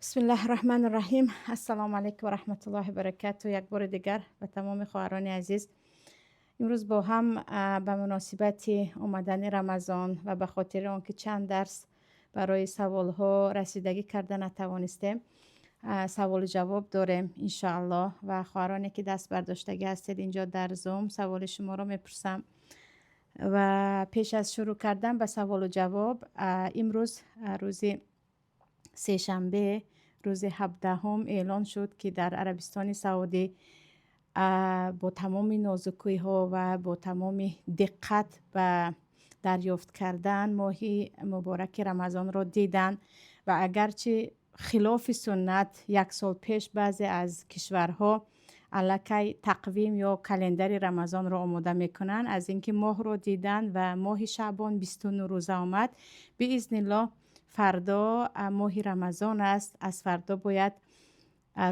Бисмиллаҳи раҳмани раҳим. Ассалому алайкум ва раҳматуллоҳи ва баракату. Як бори дигар ба тамоми хоҳарони азиз. Имрӯз бо ҳам ба муносибати омадани Рамазон ва ба хотири он ки чанд дарс барои саволҳо расидагӣ карда натавонистем, саволу ҷавоб дорем, иншоаллоҳ. Ва хоҳароне ки даст бардоштагӣ ҳастед, инҷо дар Зум саволи шуморо мепурсам. Ва пеш аз шурӯъ кардан ба саволу ҷавоб, имрӯз рӯзи сешанбе, рӯзи 17-ум эълон шуд, ки дар Арабистони Саудӣ бо тамоми нозукиҳо ва бо тамоми диққат ба дарёфт кардан моҳи мубораки Рамазонро дидан. Ва агарчи хилофи суннат як сол пеш баъзе аз кишварҳо аллакай тақвим ё календари Рамазонро омода мекунанд, аз ин ки моҳро дидан ва моҳи Шаъбон 29 рӯза омад, биизниллоҳ фардо моҳи Рамазон аст. Аз фардо бояд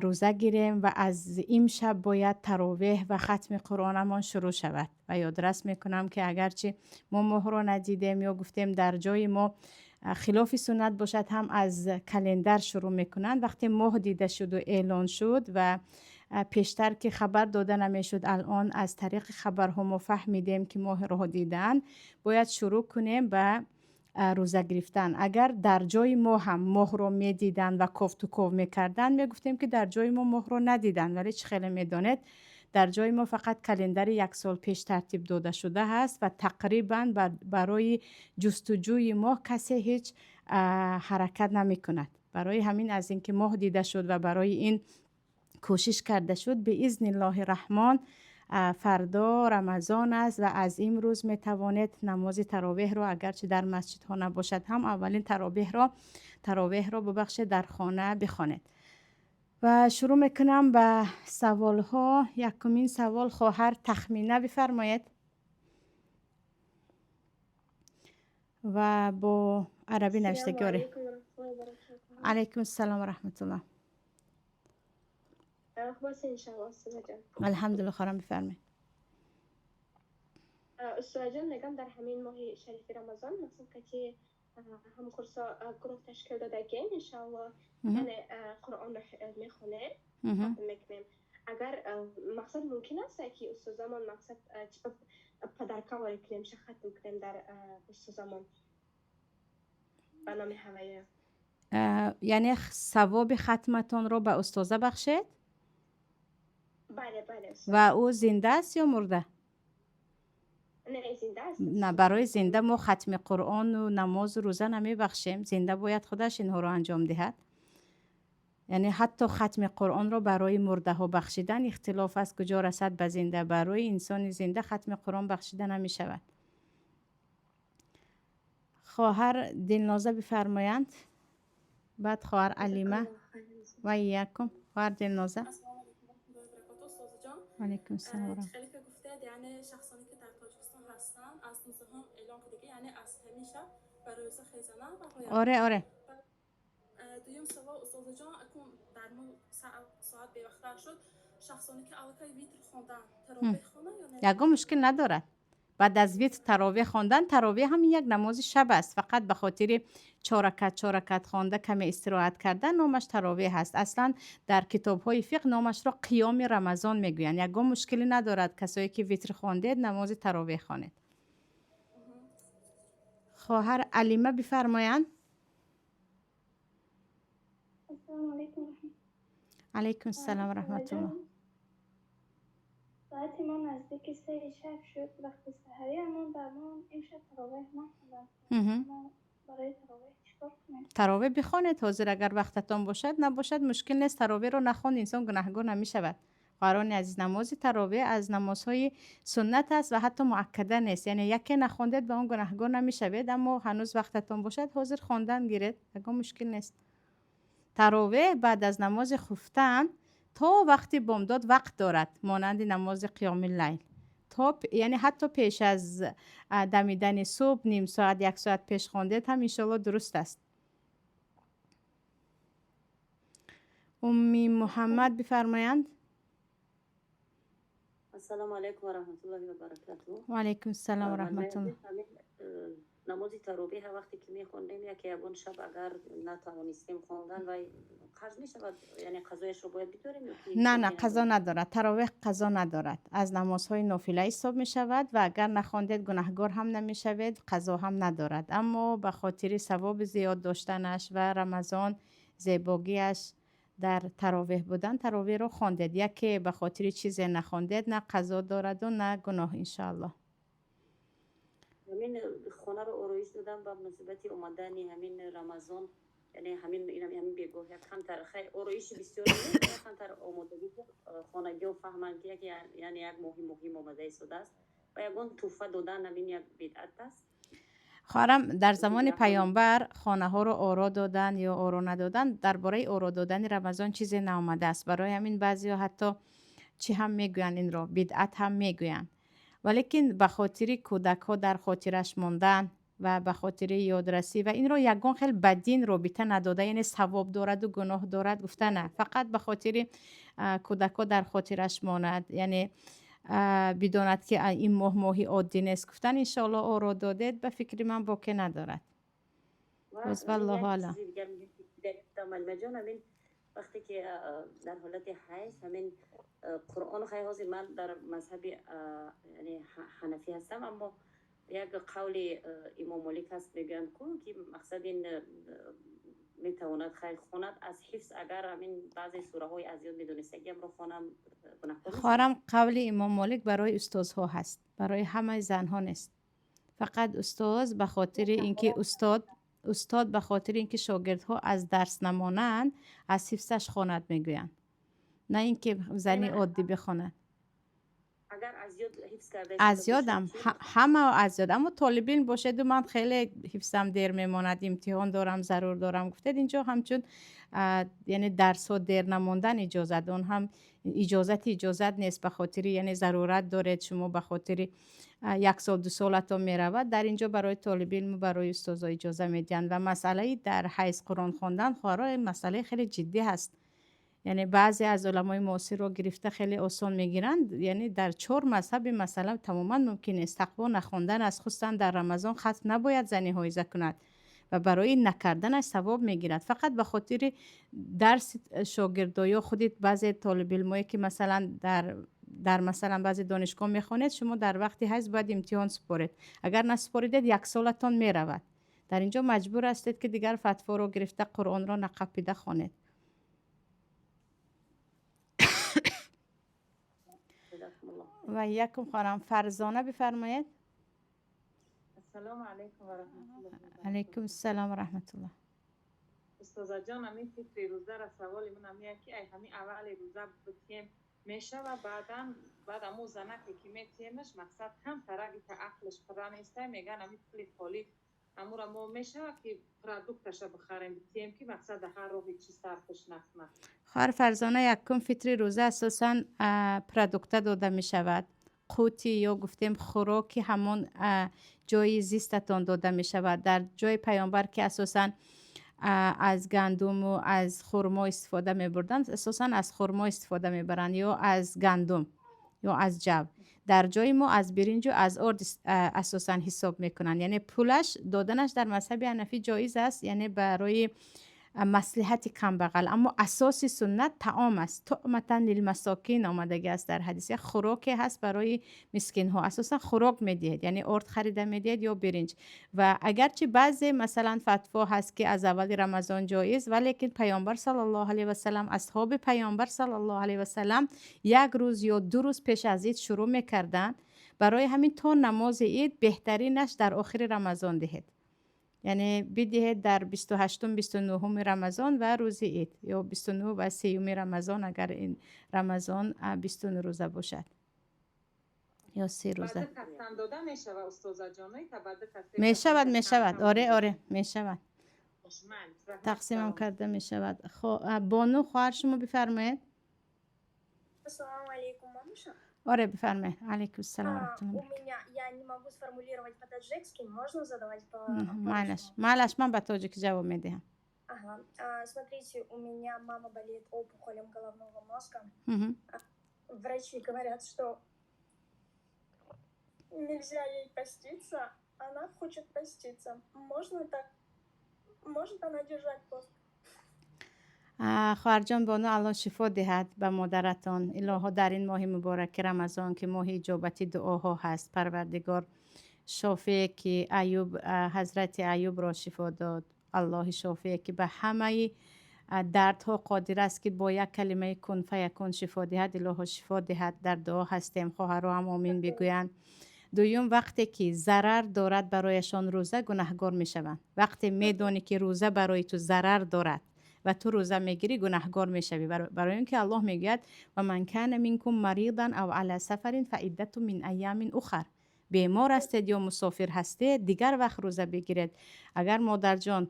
рӯза гирем ва аз имшаб бояд таровеҳ ва хатми Қуръонамон шурӯъ шавад. Ва ёдрас мекунам, ки агарчи мо моҳро надидем ё гуфтем дар ҷои мо хилофи суннат бошад ҳам, аз календар шурӯъ мекунанд. Вақте моҳ дида шуду эълон шуд ва пештар ки хабар дода намешуд, алон аз тариқи хабарҳо мо фаҳмидем, ки моҳро дидаанд, бояд шурӯъ кунем ба рӯза гирифтан. Агар дар ҷои мо ҳам моҳро медиданд ва кофтуков мекарданд, мегуфтем, ки дар ҷои мо моҳро надиданд. Вале чӣ хеле медонед, дар ҷои мо фақат календари як сол пеш тартиб дода шуда ҳаст ва тақрибан барои ҷустуҷӯи моҳ касе ҳеҷ ҳаракат намекунад. Барои ҳамин аз ин ки моҳ дида шуд ва барои ин кӯшиш карда шуд, биизниллоҳи раҳмон фардо Рамазон аст ва аз имрӯз метавонед намози таровеҳро, агарчи дар масҷидҳо набошад ҳам, аввалин таровеҳро, бубахшед, дар хона бихонед. Ва шурӯъ мекунам ба саволҳо. Якумин савол хоҳар Тахмина бифармоед ва бо арабӣ навиштагӣ. Оре, алайкум ассалом ва раҳматуллоҳ. Алҳамдулилла, хоҳарам, бифармоед. Устодаҷон, мегам, дар ҳамин моҳи шарифи Рамазон масалан кати ҳамкурсо гурӯҳ ташкил додагем, иншоалло, яъне Қуръонро мехонем, хатм мекунем. Агар мақсад мумкин аст, ки устозамон мақсад типа подарка ворид кунем, ша хатм кунем дар устозамон ба номи ҳавая? Яъне савоби хатматонро ба устоза бахшед? Бале. Ва ӯ зинда аст ё мурда? Не, зинда аст. На, барои зинда мо хатми Қуръону намозу рӯза намебахшем. Зинда бояд худаш инҳоро анҷом диҳад. Яъне ҳатто хатми Қуръонро барои мурдаҳо бахшидан ихтилоф аст, куҷо расад ба зинда. Барои инсони зинда хатми Қуръон бахшида намешавад. Хоҳар Дилноза бифармоянд, баъд хоҳар Алима. Ва иякум. Хоҳар Дилноза. Алайкум ассалом. Хеле ки гуфтед, яъне шахсоне ки дар Тоҷикистон ҳастанд, аз 19-ум эълон кардагӣ, яъне аз ҳамин шаб ба рӯза хезананд ва Оре. Дуюм савол, устозаҷон, акун дар мо соат бевақттар шуд, шахсоне ки аллакай витр хондан, таровеҳ хонанд ё не? Ягон мушкил надорад баъд аз витр таровеҳ хондан. Таровеҳ ҳам як намози шаб аст, фақат ба хотири чор ракат, чор ракат хонда, каме истироҳат кардан номаш таровеҳ аст. Аслан дар китобҳои фиқҳ номашро қиёми Рамазон мегӯянд. Ягон мушкиле надорад, касое ки витр хондед, намози таровеҳ хонед. Хоҳар Алима бифармоянд. Ассалому алайкум. Алайкум ассалом ва раҳматуллоҳ. Соати мо наздики 3 шаб шуд, вақти саҳарӣ амон дар мо имшаб таровеҳ нахондам. Мо барои таровеҳ чӣ кор кунем? Таровеҳ бихонед ҳозир, агар вақтатон бошад. Набошад, мушкил нест. Таровеҳро нахонд, инсон гунаҳгор намешавад. Хоҳарони азиз, намози таровеҳ аз намозҳои суннат аст ва ҳатто муаккада нест, яъне яке нахондед, ба он гунаҳгор намешавед. Аммо ҳанӯз вақтатон бошад, ҳозир хондан гиред, ягон мушкил нест. Таровеҳ баъд аз намози хуфтан то вақти бомдод вақт дорад, монанди намози қиёми лайл. То яъне ҳатто пеш аз дамидани субҳ ним соат, як соат пеш хондед ҳам, иншоалло, дуруст аст. Умми Муҳаммад бифармоянд. Ассалому алайкум ва раҳматуллоҳи ва баракатуҳ. Ва алайкум ассалом ва раҳматуллоҳ. Намози таровеҳа вақте ки мехондем, яке ягон шаб агар натавонистем хондан, вай қарз мешавад, яъне қазояшро бояд бидорем ё ки? На, қазо надорад. Таровеҳ қазо надорад, аз намозҳои нофила ҳисоб мешавад ва агар нахондед, гунаҳгор ҳам намешавед, қазо ҳам надорад. Аммо ба хотири савоби зиёд доштанаш ва Рамазон зебогиаш дар таровеҳ будан, таровеҳро хондед. Яке ба хотири чизе нахондед, на қазо дораду, на гуноҳ, иншоаллоҳ. Ҳамин хонаро ороиш додам ба муносибати омадани ҳамин Рамазон, яъне ҳамин бегоҳ як камтар, хай, ороиши бисёр, камтар омодагӣ, хонагиҳо фаҳманд, ки як, яъне як моҳи муҳим омада истодааст ва ягон тӯҳфа додан, ҳамин як бидъат аст? Хоҳарам, дар замони паёмбар хонаҳоро оро додан ё оро надодан, дар бораи оро додани Рамазон чизе наомадааст. Барои ҳамин баъзеҳо ҳатто чӣ ҳам мегӯянд, инро бидъат ҳам мегӯянд. Валекин ба хотири кӯдакҳо дар хотираш мондан ва ба хотири ёдрасӣ ва инро ягон хел ба дин робита надода, яъне савоб дораду гуноҳ дорад гуфта на, фақат ба хотири кӯдакҳо дар хотираш монад, яъне бидонад, ки ин моҳ моҳи оддӣ нест гуфтан, иншоалло оро додед, ба фикри ман, боке надорад. Боз валлоҳу аълам. Вақте ки дар ҳолати ҳайз ҳамин Қуръон, хай, ҳозир ман дар мазҳаби яъне ҳанафӣ ҳастам, аммо як қавли имом Молик ҳаст, мегӯянд ку, ки мақсад ин метавонад, хай, хонад аз ҳифз, агар ҳамин баъзе сураҳои аз ёд медонистагиамро хонам, гунаҳкор? Хоҳарам, қавли имом Молик барои устозҳо ҳаст, барои ҳамаи занҳо нест. Фақат устоз ба хотири ин ки устод ба хотири ин ки шогирдҳо аз дарс намонанд, аз ҳифзаш хонад мегӯянд, на ин ки зани оддӣ бихонад. Аз ёдам ҳама аз ёд, аммо толибилм бошеду ман хеле ҳифзам дер мемонад, имтиҳон дорам, зарур дорам гуфтед, инҷо ҳамчун яъне дарсҳо дер намондан иҷозат, он ҳам иҷозат нест, ба хотири яъне зарурат доред шумо, ба хотири як сол, ду солатон меравад. Дар инҷо барои толибилму барои устозо иҷоза медиҳанд. Ва масъалаи дар ҳайз Қуръон хондан, хоҳаро, масъалаи хеле ҷиддӣ ҳаст. Яъне баъзе аз уламои муосирро гирифта хеле осон мегиранд. Яъне дар чор мазҳаб ин масъала тамоман мумкин нест, тақво нахондан аст. Хусусан дар Рамазон хатм набояд зани ҳоиза кунад ва барои накарданаш савоб мегирад. Фақат ба хотири дарси шогирдо ё худи баъзе толибилмое, ки масалан дар масалан баъзе донишгоҳ мехонед, шумо дар вақти ҳайз бояд имтиҳон супоред. Агар насупоридед, як солатон меравад. Дар ин ҷо маҷбур ҳастед, ки дигар фатворо гирифта, Қуръонро нақапида хонед. Ва якум хоҳарам Фарзона, бифармоед. Ассалому алайкум ва раҳматуллоҳи. Алайкум ассалом ва раҳматуллоҳ. Устозаҷон, ҳамин фитри рӯзара саволи ман ҳамия, ки ай ҳамин аввали рӯза битием мешава, баъдан баъд аму занаке ки метиемаш, мақсад кам тараги та ақлаш пурра нестай, меган ҳамин пули холӣ ҳамура мо мешава, ки продукташа бихарем, битием, ки мақсад ҳар роҳи чи сарфаш накунад? Хоҳар Фарзона, якум, фитри рӯза асосан продукта дода мешавад, қути ё гуфтем хӯроки ҳамон ҷои зистатон дода мешавад. Дар ҷои паёмбар, ки асосан аз гандуму аз хурмо истифода мебурданд, асосан аз хурмо истифода мебаранд ё аз гандум ё аз ҷав. Дар ҷои мо аз биринҷу аз орд асосан ҳисоб мекунанд. Яъне пулаш доданаш дар мазҳаби ҳанафӣ ҷоиз аст, яъне барои маслиҳати камбағал, аммо асоси суннат таом аст. Туъматан лилмасокин омадагӣ аст дар ҳадис, як хӯроке ҳаст барои мискинҳо. Асосан хӯрок медиҳед, яъне орд харида медиҳед ё биринҷ. Ва агарчи баъзе масалан фатво ҳаст, ки аз аввали Рамазон ҷоиз, валекин паёмбар саллаллоҳу алайҳи васалам, асҳоби паёмбар саллаллоҳу алайҳи васалам як рӯз ё 2 рӯз пеш аз ид шурӯъ мекарданд. Барои ҳамин то намози ид беҳтаринаш дар охири Рамазон диҳед, яъне бидиҳед дар 28-ум, 29-уми Рамазон ва рӯзи ид ё 29 ва 30-уми Рамазон, агар ин Рамазон 29 рӯза бошад ё 30 рӯза. Мешавад, мешавад, оре, мешавад, тақсимам карда мешавад. Бону, хоҳар, шумо бифармоед. Ассалому алейкум, мамуша. Оре, бифармоед. Алейкум салом. У меня, я не могу сформулировать по-таджикски, можно задавать по Майлаш, майлаш, ман ба тоҷикӣ ҷавоб медиҳам. Ага. Смотрите, у меня мама болеет опухолем головного мозга. Врачи говорят, что нельзя ей поститься. Она хочет поститься. Можно так? Может она держать пост? Хоҳарҷон Бону, Аллоҳ шифо диҳад ба модаратон. Илоҳо, дар ин моҳи мубораки Рамазон, ки моҳи иҷобати дуоҳо ҳаст, Парвардигор шофие, ки Аюб, ҳазрати Аюбро шифо дод, Аллоҳи шофие, ки ба ҳамаи дардҳо қодир аст, ки бо як калимаи кун фаякун шифо диҳад, илоҳо шифо диҳад. Дар дуо ҳастем, хоҳаро ҳам омин бигӯянд. Дуюм, вақте ки зарар дорад барояшон рӯза, гунаҳгор мешаванд. Вақте медонӣ, ки рӯза барои ту зарар дорад ва ту рӯза мегирӣ, гунаҳгор мешавӣ, барои он ки Аллоҳ мегӯяд: ва ман кана минкум маридан ав ала сафарин фаиддату мин айёмин ухар. Бемор ҳастед ё мусофир ҳастед, дигар вақт рӯза бигиред. Агар модарҷон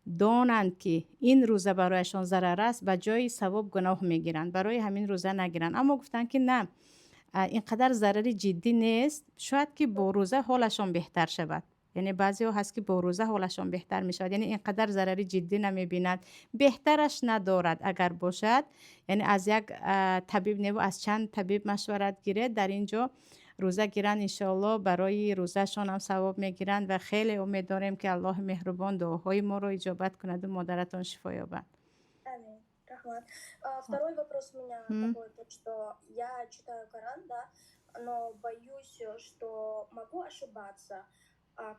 донанд, ки ин рӯза барояшон зарар аст, ба ҷои савоб гуноҳ мегиранд, барои ҳамин рӯза нагиранд. Аммо гуфтанд, ки на, ин қадар зарари ҷиддӣ нест, шояд ки бо рӯза ҳолашон беҳтар шавад. Яъне баъзеҳо ҳаст, ки бо рӯза ҳолашон беҳтар мешавад, яъне ин қадар зарари ҷиддӣ намебинад, беҳтараш надорад. Агар бошад, яъне аз як табиб неву аз чанд табиб машварат гиред, дар ин ҷо рӯза гиранд, иншоалло барои рӯзашон ҳам савоб мегиранд. Ва хеле умед дорем, ки Аллоҳи меҳрубон дуоҳои моро иҷобат кунаду модаратон шифо ёбанд. Амин. Рахмат. Второй вопрос у меня такой, то, что я читаю Коран, да, но боюсь, что могу ошибаться.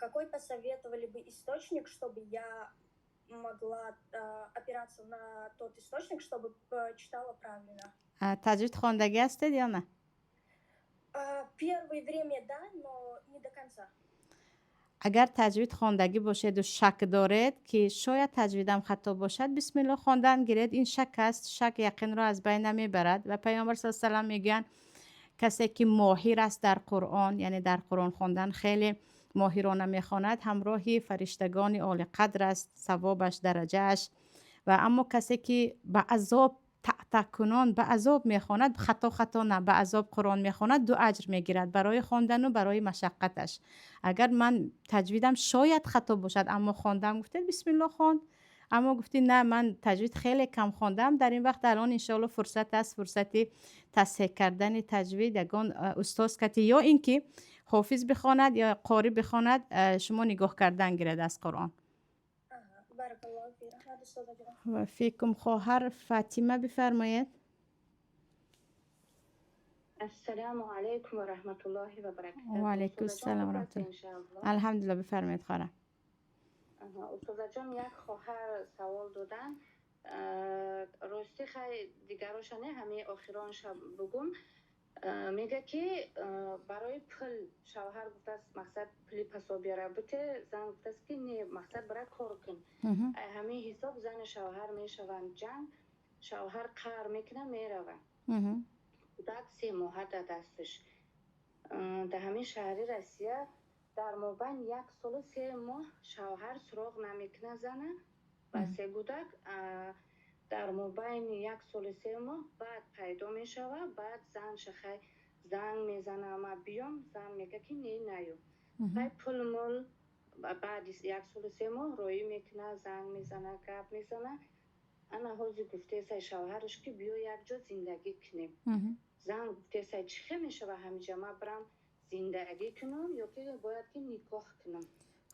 Какой посоветовали бы источник, чтобы я могла опираться на тот источник, чтобы читала правильно? Таҷвид хондагӣ ҳастед ё на? Первое время да, но не до конца. Агар таҷвид хондагӣ бошеду шак доред, ки шояд таҷвидам хато бошад, бисмилло хондан гиред. Ин шак аст, шак яқинро аз байн намебарад. Ва Паёмбар са салам мегӯянд, касе ки моҳир аст дар Қуръон, яъне дар Қуръон хондан хеле моҳирона мехонад, ҳамроҳи фариштагони олиқадр аст, савобаш, дараҷааш. Ва аммо касе ки ба азоб таътакунон, ба азоб мехонад, хато хато на, ба азоб Қуръон мехонад, ду аҷр мегирад, барои хондану барои машаққаташ. Агар ман таҷвидам шояд хато бошад, аммо хондам гуфтед, бисмилло хонд. Аммо гуфтӣ, на, ман таҷвид хеле кам хондам, дар ин вақт алон иншоалло фурсат аст, фурсати тасҳеҳ кардани таҷвид, ягон устоз кати, ё ин ки ҳофиз бихонад ё қорӣ бихонад, шумо нигоҳ кардан гиред аз Қуръон. Баракаллоҳу фик. Раҳмат, устоза ҷон. Ва фикум. Хоҳар Фатима, бифармоед. Ассалому алайкум ва раҳматуллоҳи ва баракатуҳ. Ва алайкум ассалом ва раҳматуллоҳ. Алҳамдулилло, бифармоед, хоҳарам. Устозаҷон, як хоҳар савол додан. Рости, хай, дигароша не, ҳамаи охиронша бугум. Мега, ки барои пул шавҳар гуфтааст, мақсад, пули пособияра буте, зан гуфтааст, ки не, мақсад, бара кор кун. Ҳамин ҳисоб зану шавҳар мешаванд ҷанг, шавҳар қаҳр мекунад, меравад. Кӯдак 3 моҳа дар дасташ. Дар ҳамин шаҳри Россия дар мобайн як солу 3 моҳ шавҳар суроғ намекунад зана ва се кӯдак. Дар мобайни як солу 3 моҳ баъд пайдо мешавад. Баъд зан шахай занг мезана, ма биём, зан мега, ки не, наё. Хай, пул мол баъди як солу 3 моҳ роӣ мекунад, занг мезана, гап мезана. Ана ҳозир гуфтесай шавҳараш, ки биё, якҷо зиндагӣ кунем. Зан гуфтесай, чӣ хел мешава, ҳамиҷа ма бирам зиндагӣ кунам ё ки бояд ки никоҳ кунам?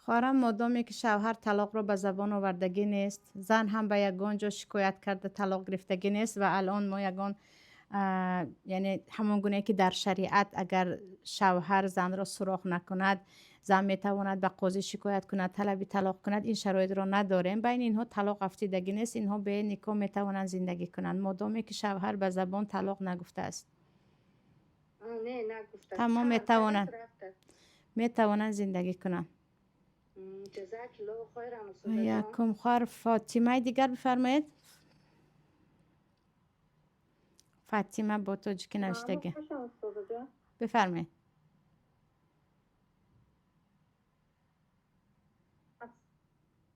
Хоҳарам, модоме ки шавҳар талоқро ба забон овардагӣ нест, зан ҳам ба ягон ҷо шикоят карда талоқ гирифтагӣ нест, ва алон мо ягон, яъне ҳамон гуне ки дар шариат агар шавҳар занро суроғ накунад, зан метавонад ба қозӣ шикоят кунад, талаби талоқ кунад, ин шароитро надорем. Байни инҳо талоқ афтидагӣ нест, инҳо бе никоҳ метавонанд зиндагӣ кунанд, модоме ки шавҳар ба забон талоқ нагуфтааст. Тамом, метавонанд зиндагӣ кунанд. Якум, хоҳар Фотимаи дигар, бифармоед. Фатима бо тоҷикӣ навиштагӣ, бифармоед.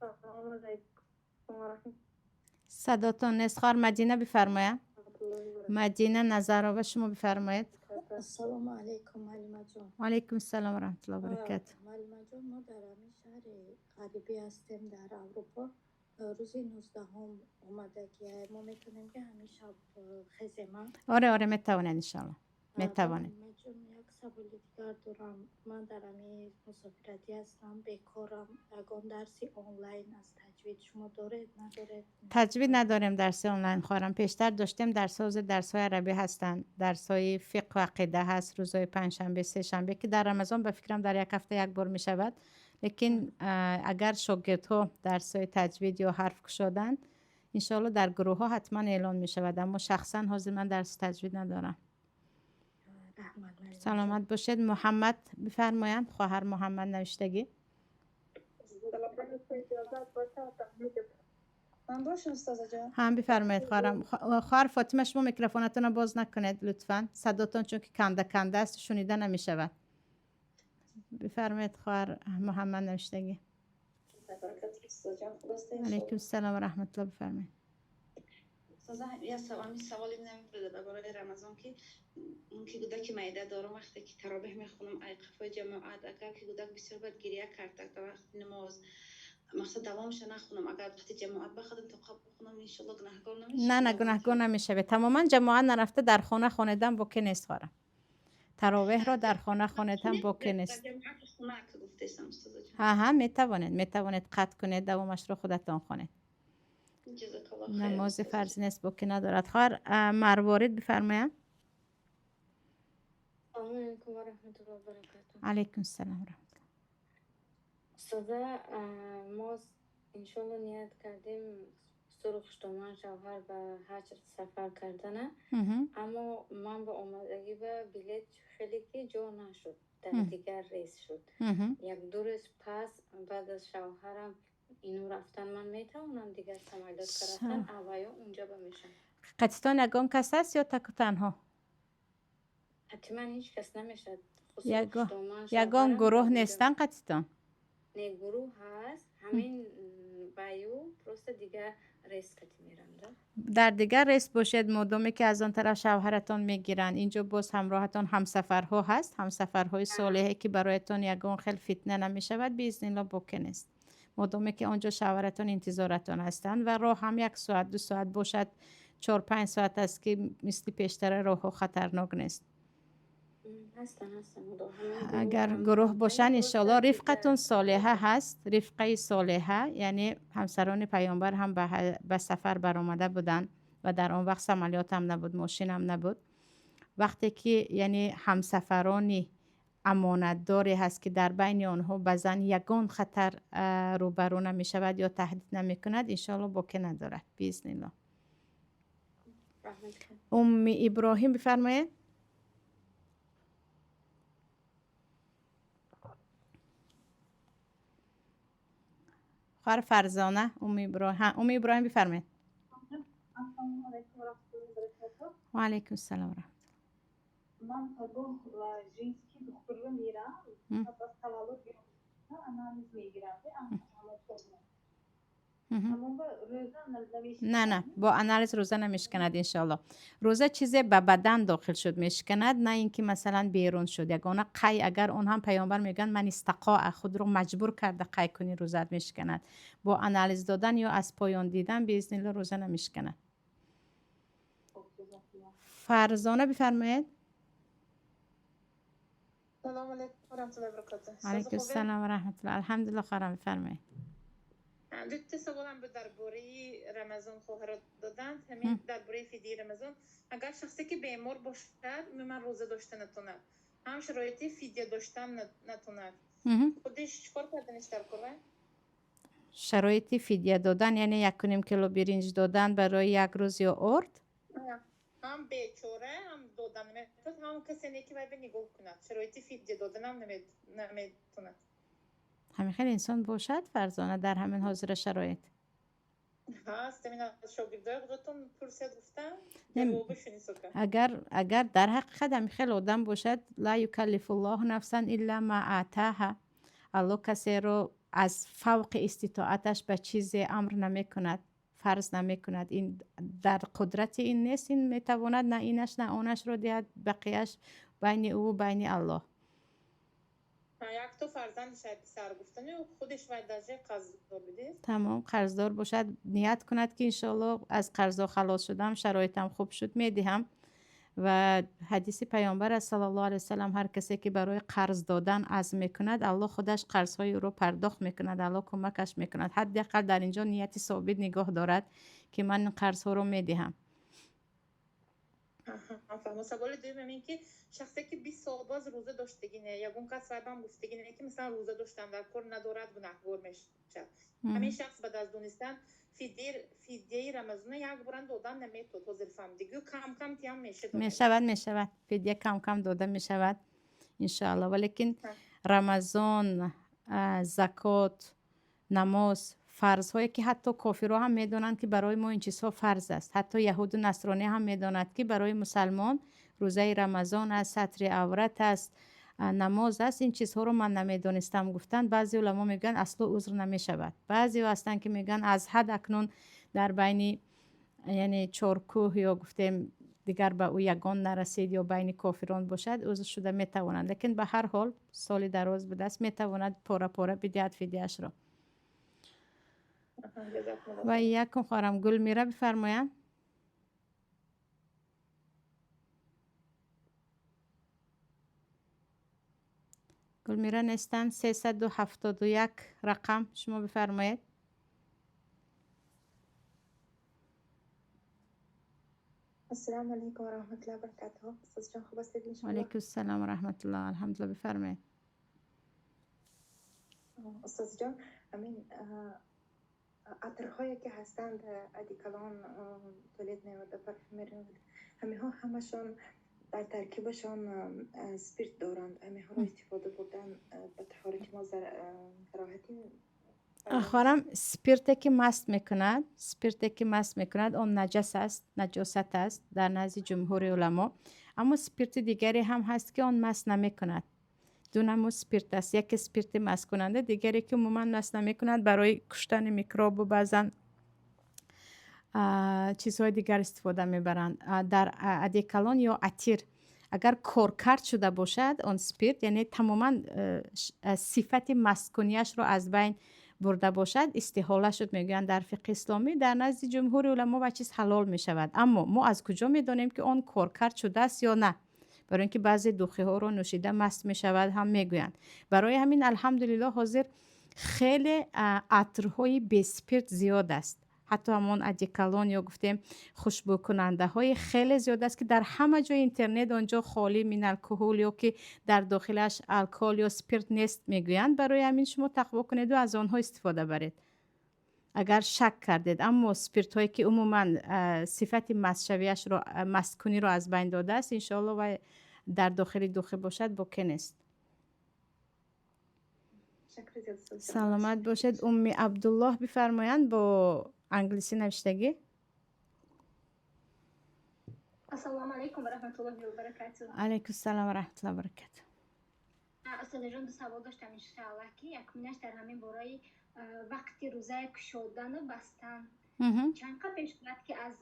Ассалому алайкум ва раҳматуллоҳи Садотон нест. Хоҳар Мадина бифармояд. Мадина Назарова, шумо бифармоед. Ассалому алайкум, муаллимаҷон. Ваалайкум ассалом ва раҳматуллоҳи ва баракатуҳ. Муаллимаҷон, мо дар ҳамин шаҳри ғарибӣ ҳастем, дар Аврупо. Рӯзи 19-ум омада, ки мо метавонем, ки ҳамин шаб хезема? Оре, оре, метавонед, иншоалло. Метавонед. Ҷон, як саволи дигар дорам. Ман дар ҳамин мусофиратӣ ҳастам, бекорам. Ягон дарси онлайн аз таҷвид шумо доред, надоред? Таҷвид надорем дарси онлайн, хоҳарам. Пештар доштем дарсҳо, ҳозир дарсҳои арабӣ ҳастанд, дарсҳои фиқҳу ақида ҳаст рӯзҳои панҷшанбе, сешанбе, ки дар Рамазон ба фикрам дар як ҳафта як бор мешавад. Лекин агар шогирдҳо дарсҳои таҷвид ё ҳарф кушоданд, иншоалло дар гурӯҳҳо ҳатман эълон мешавад, аммо шахсан ҳозир ман дарси таҷвид надорам. Раҳмат. Саломат бошед. Муҳаммад бифармоянд, хоҳар Муҳаммад навиштагӣ. Ман бошам, устозаҷон. Ҳам, бифармоед, хоҳарам. Хоҳар Фотима, шумо микрофонатонро боз накунед лутфан, садотон чунки канда канда аст, шунида намешавад. Бифармоед, хоҳар Муҳаммад навиштагӣ. Алайкум салом ва раҳматулло, бифармоед. Устоза, як саволи намебуда дар бораи Рамазон, ки мумкин кӯдаки майда дорам, вақте ки таровеҳ мехонам, ай қафои ҷамоат, агар ки кӯдак бисёр бад гирия кард дар вақти намоз, мақсад давомша нахонам, агар вақти ҷамоат бахадам то қабул хонам, иншолло гунаҳгор намешавам? На, гунаҳгор намешавед. Тамоман ҷамоат нарафта дар хона хонедан боке нест, хоҳарам. Таровеҳро дар хона хонедан боке нест. Ҷамоати хона ки гуфтесам, устозаҷон. Ҳа, метавонед қатъ кунед, давомашро худатон хонед. Ҷазакаллоҳ хайр. Намози фарзӣ нест, боке надорад. Хоҳар Марворид бифармоянд. Салому алайкум ва раҳматуллоҳи ва баракатуҳ. Алайкум салом ва раҳматуллоҳ. Устода, мо иншолло ният кардем суру хуштоман шавҳар ба ҳаҷ сафар кардана, аммо ман ба омадагӣ ба билет хеле ки ҷо нашуд, дар дигар рейс шуд. Як ду рӯз пас баъд аз шавҳарам ину рафтан, ман метавонам дигар самолёт ка рафтан, авваё унҷа ба мешам? Қатитон ягон кас аст ё таку танҳо? Ҳатман ҳеҷ кас намешавад. Ягон гурӯҳ нестан қатитон? Не, гурӯҳ ҳаст, ҳамин баю просто дигар рейс кати мерам да. Дар дигар рейс бошед, модоме ки аз он тараф шавҳаратон мегиранд, инҷо боз ҳамроҳатон ҳамсафарҳо ҳаст, ҳамсафарҳои солеҳе, ки бароятон ягон хел фитна намешавад, биизнилло боке нест, модоме ки он ҷо шавҳаратон интизоратон ҳастанд ва роҳ ҳам як соат, 2 соат бошад, 4-5 соат аст, ки мисли пештара роҳҳо хатарнок нест. Ҳастан, ҳастан. Агар гурӯҳ бошанд, иншоалло, рифқатун солеҳа ҳаст, рифқаи солеҳа, яъне ҳамсарони паёмбар ҳам ба сафар баромада буданд ва дар он вақт самолёт ҳам набуд, мошин ҳам набуд. Вақте ки яъне ҳамсафарони амонатдоре ҳаст, ки дар байни онҳо ба зан ягон хатар рӯбарӯ намешавад ё таҳдид намекунад, иншоалло боке надорад, биизнилло. Умми Иброҳим бифармоед. Хоҳар Фарзона, Умми Иброҳим, Умми Иброҳим бифармоед. Ва алайкум салом ва раҳматуллоҳ. Ман пагоҳ ва женский духтурро мерам, пас аз таваллуд анализ мегирам. На, бо анализ рӯза намешиканад, иншоалло. Рӯза чизе ба бадан дохил шуд, мешиканад, на ин ки масалан берун шуд. Ягона қай, агар он ҳам паёмбар мегӯянд ман истақоа, худро маҷбур карда қай кунӣ, рӯзаат мешиканад. Бо анализ додан ё аз поён дидан, биизнилло, рӯза намешиканад. Фарзона бифармоед. Салому алайкум ва раҳматуллоҳи ва баракатуҳ. Алайкум салом ва раҳматуллоҳ. Алҳамдулилло, хоҳарам, бифармоед. Дута саволам буд дар бораи Рамазон, хоҳаро доданд. Ҳамин дар бораи фидияи Рамазон. Агар шахсе ки бемор бошад, умуман рӯза дошта натонад, ҳам шароити фидия доштан натонад, худиш чӣ кор карданиш дар кор? Шароити фидия додан, яъне 1,5 кило биринҷ додан барои як рӯз ё орд? Ҳам бечора, ҳам додан наметавонад, ҳам касе не, ки вай ба нигоҳ кунад, шароити фидия доданам наметавонад. Ҳамин хел инсон бошад, Фарзона, дар ҳамин ҳозира шароит? Ҳаст, ҳамин шогирдои худатон пурсед гуфтам, ҷавобашон исока. Агар дар ҳақиқат ҳамин хел одам бошад, ла юкаллифуллоҳу нафсан илла ма атаҳа, Аллоҳ касеро аз фавқи иститоаташ ба чизе амр намекунад, фарз намекунад. Ин дар қудрати ин нест, ин метавонад на инаш, на онашро диҳад, бақияш байни ӯ байни Аллоҳ. Якто фарзанди шояд писар гуфтани, худаш вай даже қарздор бидед. Тамом, қарздор бошад, ният кунад, ки иншоалло аз қарзо халос шудам, шароитам хуб шуд, медиҳам. Ва ҳадиси паёмбар аст саллаллоҳу алайҳи васаллам: ҳар касе ки барои қарз додан азм мекунад, Аллоҳ худаш қарзҳои ӯро пардохт мекунад, Аллоҳ кӯмакаш мекунад. Ҳадди ақал дар инҷо нияти собит нигоҳ дорад, ки ман ин қарзҳоро медиҳам. Саволи дуюм ин ки шахсе ки 20 сол боз рӯза доштагӣ не, ягон кас вайбам гуфтагӣ не, ки масалан рӯза доштан дар кор надорад, гунаҳгор мешавад. Ҳамин шахс баъд аз донистан фидияи Рамазона як боран додан наметавод, ҳозир фаҳмидӣ, кам кам тиям мешавад. Мешавад, мешавад, фидия кам кам дода мешавад, иншоаллоҳ. Валекин Рамазон, закот, намоз, фарзҳое ки ҳатто кофирҳо ҳам медонанд, ки барои мо ин чизҳо фарз аст, ҳатто яҳуду насронӣ ҳам медонад, ки барои мусалмон рӯзаи Рамазон аст, сатри аврат аст, намоз аст, ин чизҳоро ман намедонистам гуфтанд, баъзе уламо мегӯянд, асло узр намешавад. Баъзеҳо ҳастанд, ки мегӯянд, аз ҳад акнун дар байни, яъне чоркӯҳ ё гуфтем дигар ба ӯ ягон нарасид ё байни кофирон бошад, узр шуда метавонад. Лекин ба ҳар ҳол соли дароз будааст, метавонад пора пора бидиҳад фидияшро. Ва якум хоҳарам Гулмира бифармоянд. Гулмира нестанд. 371 рақам, шумо бифармоед. Ассалому алайкум ва раҳматуллоҳи ва баракатуҳ. Устозҷон, хуб ҳастед, иншоаллоҳ? Алайкум ассалом ва раҳматуллоҳ, алҳамдулиллоҳ, бифармоед. Устозҷон, ҳамин атрҳое ки ҳастанд, одеколон, туалетная вода, парфюмерия, ҳаминҳо ҳамашон дар таркибашон спирт доранд. Ҳаминҳоро истифода бурдан ба таҳорати мо кароҳатӣ? Хоҳарам, спирте ки маст мекунад, спирте ки маст мекунад, он наҷас аст, наҷосат аст дар назди ҷумҳури уламо. Аммо спирти дигаре ҳам ҳаст, ки он маст намекунад. Ду намуд спирт аст: яке спирти масткунанда, дигаре ки умуман маст намекунад, барои куштани микробу баъзан чизҳои дигар истифода мебаранд. Дар одеколон ё атир агар коркард шуда бошад он спирт, яъне тамоман сифати масткунияшро аз байн бурда бошад, истиҳола шуд мегӯянд дар фиқҳи исломӣ, дар назди ҷумҳури уламо ва чиз ҳалол мешавад. Аммо мо аз куҷо медонем, ки он коркард шудааст ё на? Барои ин ки баъзе духиҳоро нӯшида маст мешавад ҳам мегӯянд. Барои ҳамин, алҳамдулиллоҳ, ҳозир хеле атрҳои беспирт зиёд аст, ҳатто ҳамон одеколон ё гуфтем хушбӯкунандаҳои хеле зиёд аст, ки дар ҳама ҷои интернет онҷо холӣ мин алкоҳол ё ки дар дохилаш алкоҳол ё спирт нест мегӯянд. Барои ҳамин шумо тақво кунеду аз онҳо истифода баред, агар шак кардед. Аммо спиртҳое ки умуман сифати мастшавиашро, масткуниро аз байн додааст, иншоалло, вай дар дохили духӣ бошад, боке нест. Саломат бошед. Умми Абдуллоҳ бифармоянд, бо англисӣ навиштагӣ. Ассалому алайкум ва раҳматуллоҳи ва баракатуҳ. Алайкум салом ва раҳматуллоҳи ва баракатуҳ. Устодҷон, ду савол доштам, иншоаллоҳ, ки якуминаш дар ҳамин бораи вақти рӯзаи кушодану бастан. Чанд қа пеш бояд ки аз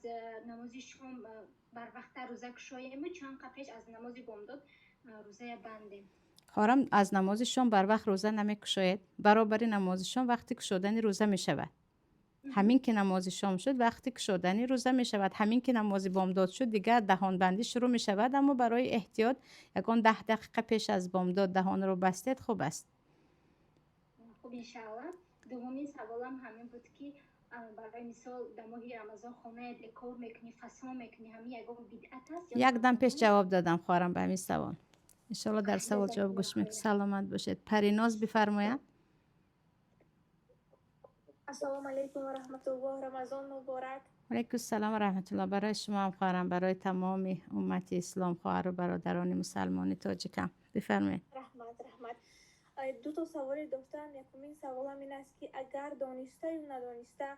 намози шом барвақттар рӯза кушоему, чанд қа пеш аз намози бомдод рӯзая бандем? Хоҳарам, аз намози шом барвақт рӯза намекушоед. Баробари намози шом вақти кушодани рӯза мешавад. Ҳамин ки намози шом шуд, вақти кушодани рӯза мешавад. Ҳамин ки намози бомдод шуд, дигар даҳонбандӣ шурӯъ мешавад. Аммо барои эҳтиёт ягон 10 дақиқа пеш аз бомдод даҳонро бастед, хуб аст. Хуб, иншааллоҳ. Дуввумин саволам ҳамин буд, ки барои мисол дар моҳи Рамазон хонаи декор мекунӣ, фасон мекунӣ, ҳамин ягон бидъат аст? Як дам пеш ҷавоб додам, хоҳарам, ба ҳамин савол. Иншоалло, дар савол ҷавоб гӯш мекунед. Саломат бошед. Париноз бифармояд. Ассалому алайкум ва раҳматуллоҳ, Рамазон муборак. Алайкум ассалом ва раҳматуллоҳ. Барои шумо ҳам, хоҳарам, барои тамоми уммати ислом, хоҳару бародарони мусалмони тоҷикам. Бифармоед. Раҳмат, раҳмат. Ду то саволе доштам. Якумин саволам ин аст, ки агар донистаю надониста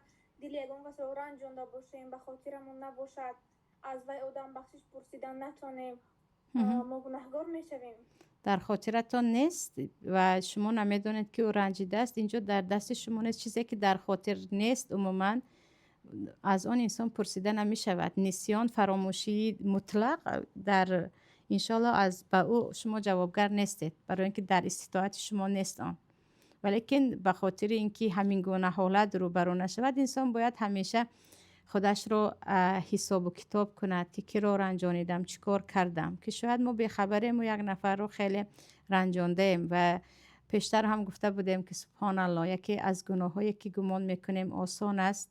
дили ягон касро ранҷонда бошем, ба хотирамон набошад, аз вай одам бахшиш пурсидан натонем, мо гунаҳгор мешавем? Дар хотиратон нест ва шумо намедонед, ки ӯ ранҷидааст, инҷо дар дасти шумо нест. Чизе ки дар хотир нест, умуман аз он инсон пурсида намешавад. Нисён, фаромӯшии мутлақ, дар иншоалло аз ба ӯ шумо ҷавобгар нестед, барои ин ки дар иститоати шумо нест он. Валекин ба хотири ин ки ҳамин гуна ҳолат рӯбарӯ нашавад, инсон бояд ҳамеша Худашро ҳисобу китоб кунад, ки киро ранҷонидам, чӣ кор кардам, ки шояд мо бехабарему як нафарро хеле ранҷондаем. Ва пештар ҳам гуфта будем, ки субҳоналлоҳ, яке аз гуноҳҳое ки гумон мекунем осон аст,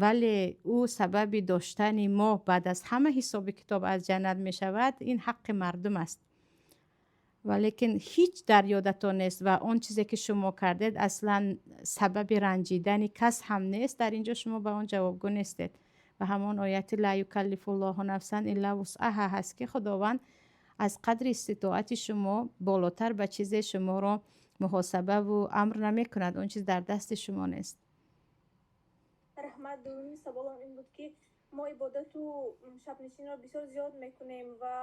вале ӯ сабаби доштани мо баъд аз ҳама ҳисоби китоб аз ҷаннат мешавад, ин ҳаққи мардум аст. Валекин ҳеҷ дар ёдатон нест ва он чизе ки шумо кардед, аслан сабаби ранҷидани кас ҳам нест, дар ин ҷо шумо ба он ҷавобгӯ нестед. Ва ҳамон ояти ла юкаллифуллоҳу нафсан илла вусъаҳа ҳаст, ки Худованд аз қадри иститоати шумо болотар ба чизе шуморо муҳосабаву амр намекунад, он чиз дар дасти шумо нест. Раҳмат. Дуюми саволам ин буд, ки мо ибодату шабнишинро бисёр зиёд мекунем ва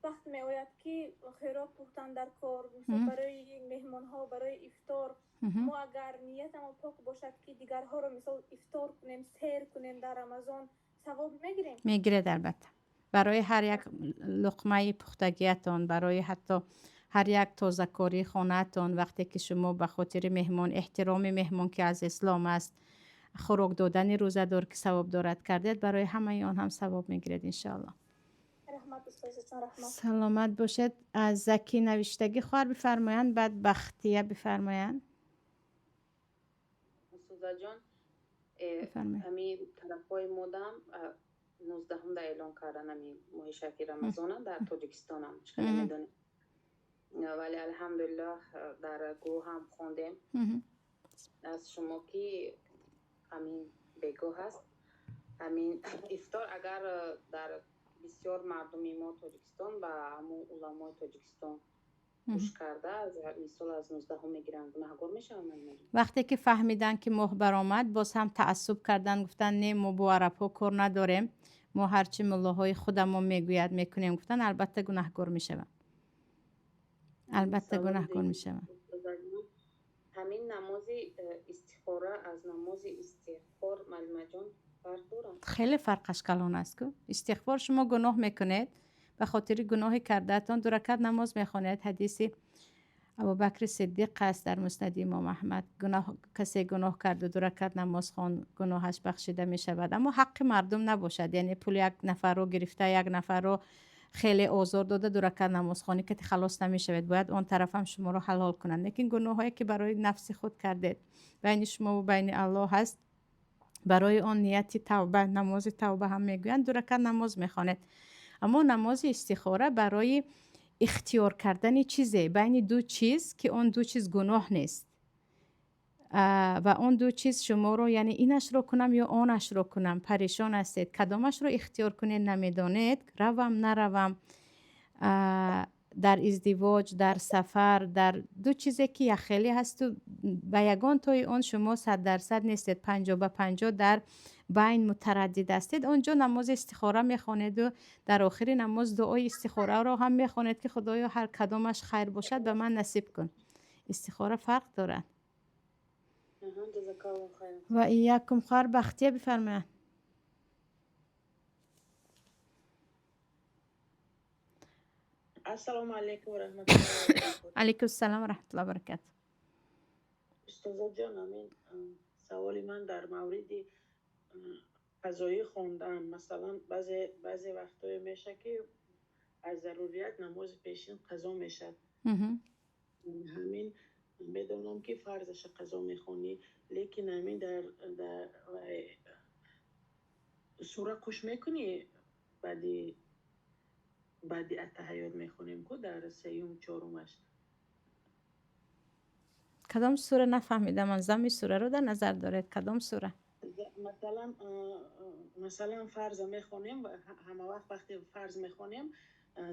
вақт меояд, ки хӯрок пухтан дар кор, мисол, барои меҳмонҳо, барои ифтор. Мо агар ниятамо пок бошад, ки дигарҳоро, мисол, ифтор кунем, сер кунем дар Рамазон, савоб мегирем? Мегиред, албатта. Барои ҳар як луқмаи пухтагиятон, барои ҳатто ҳар як тозакории хонаатон, вақте ки шумо ба хотири меҳмон, эҳтироми меҳмон, ки аз ислом аст, хӯрок додани рӯзадор, ки савоб дорад, кардед, барои ҳамаи он ҳам савоб мегиред, иншоаллоҳ. Раҳмат, устозаҷон, раҳмат. Саломат бошед. Аз Заки навиштагӣ хоҳар бифармоянд, баъд Бахтия бифармоянд. Устозаҷон, Бифармоед. Ҳами тарафҳои модам 19-да эълон кардан ами моҳи шарифи Рамазона дар Тоҷикистонам, чӣ хеле медонем, вале алҳамдулиллоҳ, дар гурӯҳ ҳам хондем аз шумо, ки ҳамин бегоҳ аст ҳамин ифтор. Агар дар бисёр мардуми мо Тоҷикистон ба ҳамун уламои Тоҷикистон гӯш карда, мисол, аз 19-ҳум мегиранд, гунаҳгор мешаванд? Вақте ки фаҳмиданд, ки моҳ баромад, боз ҳам таассуб карданд, гуфтанд: «Не, мо бо арабҳо кор надорем, мо ҳарчи муллоҳои худамо мегӯяд, мекунем», гуфтанд, албатта гунаҳгор мешаванд, албатта гунаҳгор мешаванд. Ҳамин намози истихора аз намози истиғфор, муаллимаҷон, фарқ дорад? Хеле фарқаш калон аст ку. Истиғфор: шумо гуноҳ мекунед, ба хотири гуноҳи кардаатон ду ракат намоз мехонед. Ҳадиси Абубакри Сиддиқ аст дар Муснади Имом Аҳмад: касе гуноҳ карду ду ракат намоз хон, гуноҳаш бахшида мешавад. Аммо ҳаққи мардум набошад, яъне пули як нафарро гирифта, як нафарро хеле озор дода, ду ракат намозхонӣ кати халос намешавед, бояд он тарафам шуморо ҳалол кунанд. Лекин гуноҳҳое ки барои нафси худ кардед, байни шумову байни Аллоҳ ҳаст, барои он нияти тавба, намози тавба ҳам мегӯянд, ду ракат намоз мехонед. Аммо намози истихора барои ихтиёр кардани чизе байни ду чиз, ки он ду чиз гуноҳ нест ва он ду чиз шуморо, яъне инашро кунам ё онашро кунам, парешон ҳастед, кадомашро ихтиёр кунед намедонед, равам, наравам, дар издивоҷ, дар сафар, дар ду чизе ки яхеле ҳасту ба ягон тои он шумо 100% нестед, 50 ба 50 дар байн мутараддид ҳастед, он ҷо намози истихора мехонеду дар охири намоз дуои истихораро ҳам мехонед, ки худоё, ҳар кадомаш хайр бошад, ба ман насиб кун. Истихора фарқ дорад. Ва иякум. Хоҳар Бахтия бифармояд. Ассалому алайкум ва раҳматуллоҳи ва баракатуҳ. Алайкум ассалом ва раҳматуллоҳи ва баракатуҳ. Устозаҷон, ҳамин саволи ман дар мавриди қазоӣ хондан. Масалан, баъзе вақтҳое мешавад, ки аз зарурият намози пешин қазо мешавад. Ҳамин медонам, ки фарзаша қазо мехонӣ, лекин ҳамин дар сура қуш мекунӣ, баъди аттаҳиёт мехонем ку дар сеюм, чорумаш. Кадом сура? Нафаҳмидам ман. Зами сураро дар назар доред? Кадом сура? Масалан, фарза мехонем, ҳама вақт вақте фарз мехонем,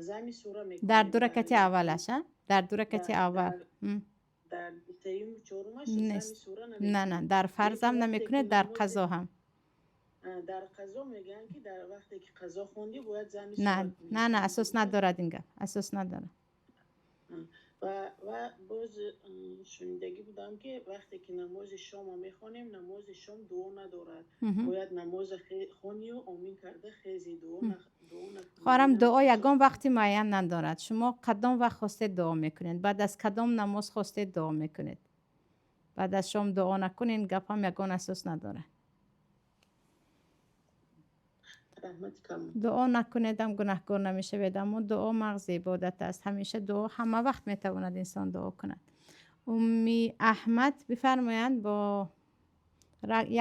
зами сура Дар мекунем. ду ракати аввалаш, а? Дар ду ракати аввал. Дар сеюму чорумаш зами Нест. сура На, намекунем. на, дар фарзам Лекин вақте ки намекунед, дар намози қазо ҳам. Дар қазо мегӯянд, ки дар вақте ки қазо хондӣ, бояд зами На, сура кунӣ. на, на, асос надорад ин гап, асос надорад. Ва боз шунидагӣ будам, ки вақте ки намози шома мехонем, намози шом дуо надорад, бояд намоза хонию омин карда хези, дуо дуо накунӣ. Хоҳарам, Инам дуо асос. ягон вақти муайян надорад. Шумо кадом вақт хостед, дуо мекунед, баъд аз кадом намоз хостед, дуо мекунед. Баъд аз шом дуо накун, ин гап ҳам ягон асос надорад. Раҳмати калон. Дуо накунедам гунаҳкор намешавед, аммо дуо мағзи ибодат аст. Ҳамеша дуо, ҳама вақт метавонад инсон дуо кунад. Умми Аҳмад бифармоянд, бо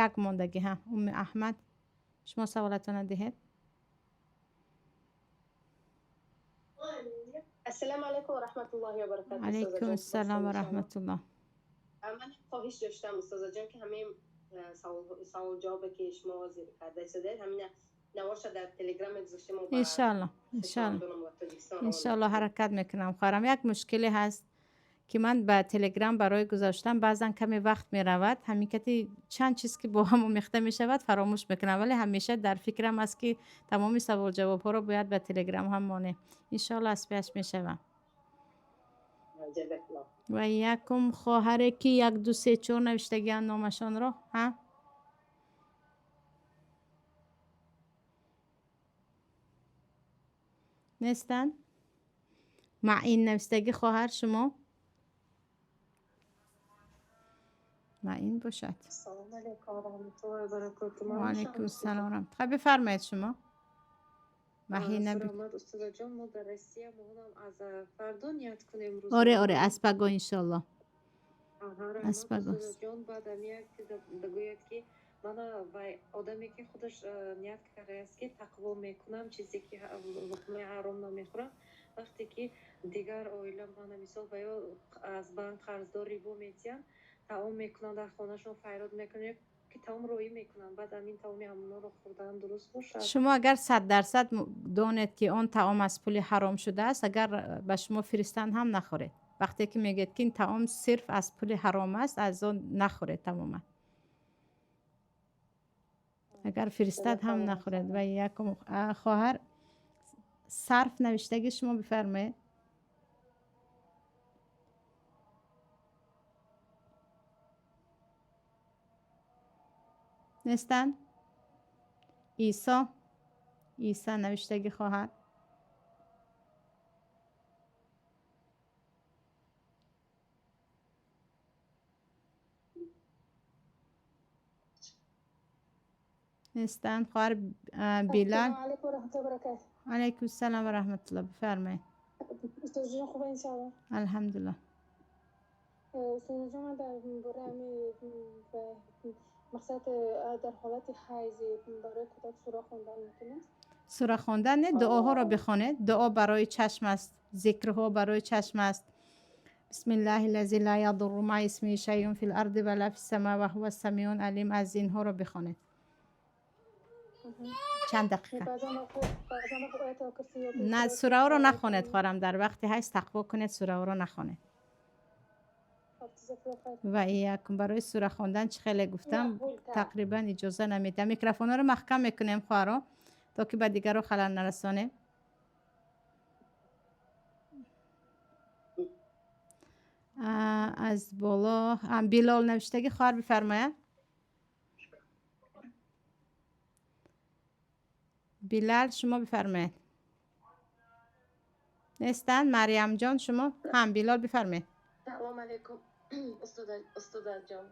як мондагӣ. Ҳа, Умми Аҳмад, шумо саволатонро диҳед. Ассалому алайкум ва раҳматуллоҳи ва баракатуҳ. Алайкум ассалом ва раҳматуллоҳ. Ман хоҳиш доштам, устозаҷон, ки ҳамин савол ҷавобе ки шумо ҳозир карда истодаед, ҳамина наворша дар Телеграм мегузоштем. Иншоалло, иншоалло, иншоалло, ҳаракат мекунам, хоҳарам. Як мушкиле ҳаст, ки ман ба Телеграм барои гузоштан баъзан каме вақт меравад. Ҳамин кати чанд чиз ки бо ҳам омехта мешавад, фаромӯш мекунам, вале ҳамеша дар фикрам аст, ки тамоми саволҷавобҳоро бояд ба Телеграм ҳам монем. Иншоалло, аз пеш мешавам. Ва якум хоҳаре, ки як, ду, се, чор навиштагианд номашонро, ҳа, нестанд. Маин навиштагӣ хоҳар, шумо Маин бошад. Ассалому алайкум ва раҳматуллоҳи ва баракотуҳ. Ва алайкум ассалом ва раҳмат. Хай, бифармоед шумо. Маҳина. Раҳмат, устозаҷон. Мо дар Россия моҳонам, аз фардо ният кунем рӯза? Оре, аз паго, иншоалло. Аз Раҳмат, паго. устозаҷон. Баъд ам як гӯяд, ки мана вай одаме, ки худаш ният кардааст, ки тақво мекунам, чизе ки луқмаи ҳаром намехӯрам, вақте ки дигар оила, мана мисол, ва ё аз банк қарздор, рибо метиҳанд, таом мекунанд дар хонашон, файрод мекунанд, ки таом роӣ мекунанд, баъд ҳамин таоми ҳамонро хӯрдан дуруст бошад? Шумо агар 100% донед, ки он таом аз пули ҳаром шудааст, агар ба шумо фиристанд ҳам, нахӯред. Вақте ки мегӯед, ки ин таом сирф аз пули ҳаром аст, аз он нахӯред тамоман. Агар фиристад ҳам, нахӯред. Ва якум хоҳар сарф навиштагӣ, шумо бифармоед. Нестанд. Исо, Иса навиштагӣ хоҳар. Нестанд. Хоҳар Билал. السلام عليكم ورحمة الله وبركاته. Алайкум салом ва раҳматуллоҳ, бифармоед. استاذ جان، خوبه ان شاء الله؟ Алҳамдулиллоҳ. استاذ جان، من در باره همی مقصد در حالت حیض برای کودک سوره خوندن ممکن است؟ Сура хондан не, дуоҳоро бихонед. Дуо барои чашм аст, зикрҳо барои чашм аст. بسم الله الذي لا يضر مع اسمه شيء في الأرض ولا في السماء وهو السميع العليم. Аз инҳоро бихонед чанд дақиқа. بعضا بعضا وقت آیت کرسی یاد На, сураҳоро нахонед, хоҳарам. Дар вақти ҳайз тақво кунед, сураҳоро нахонед. Ва иякум. Барои сура хондан, чӣ хеле гуфтам, тақрибан иҷоза намедиҳам. Микрофонҳоро маҳкам мекунем, хоҳаро, то ки ба дигарро халал нарасонем. Аз боло Билол навиштагӣ хоҳар бифармояд. Билал, шумо бифармоед. Нестанд. Марьямҷон, шумо ҳам. Билол, бифармоед. Салом алейкум, устодаҷон.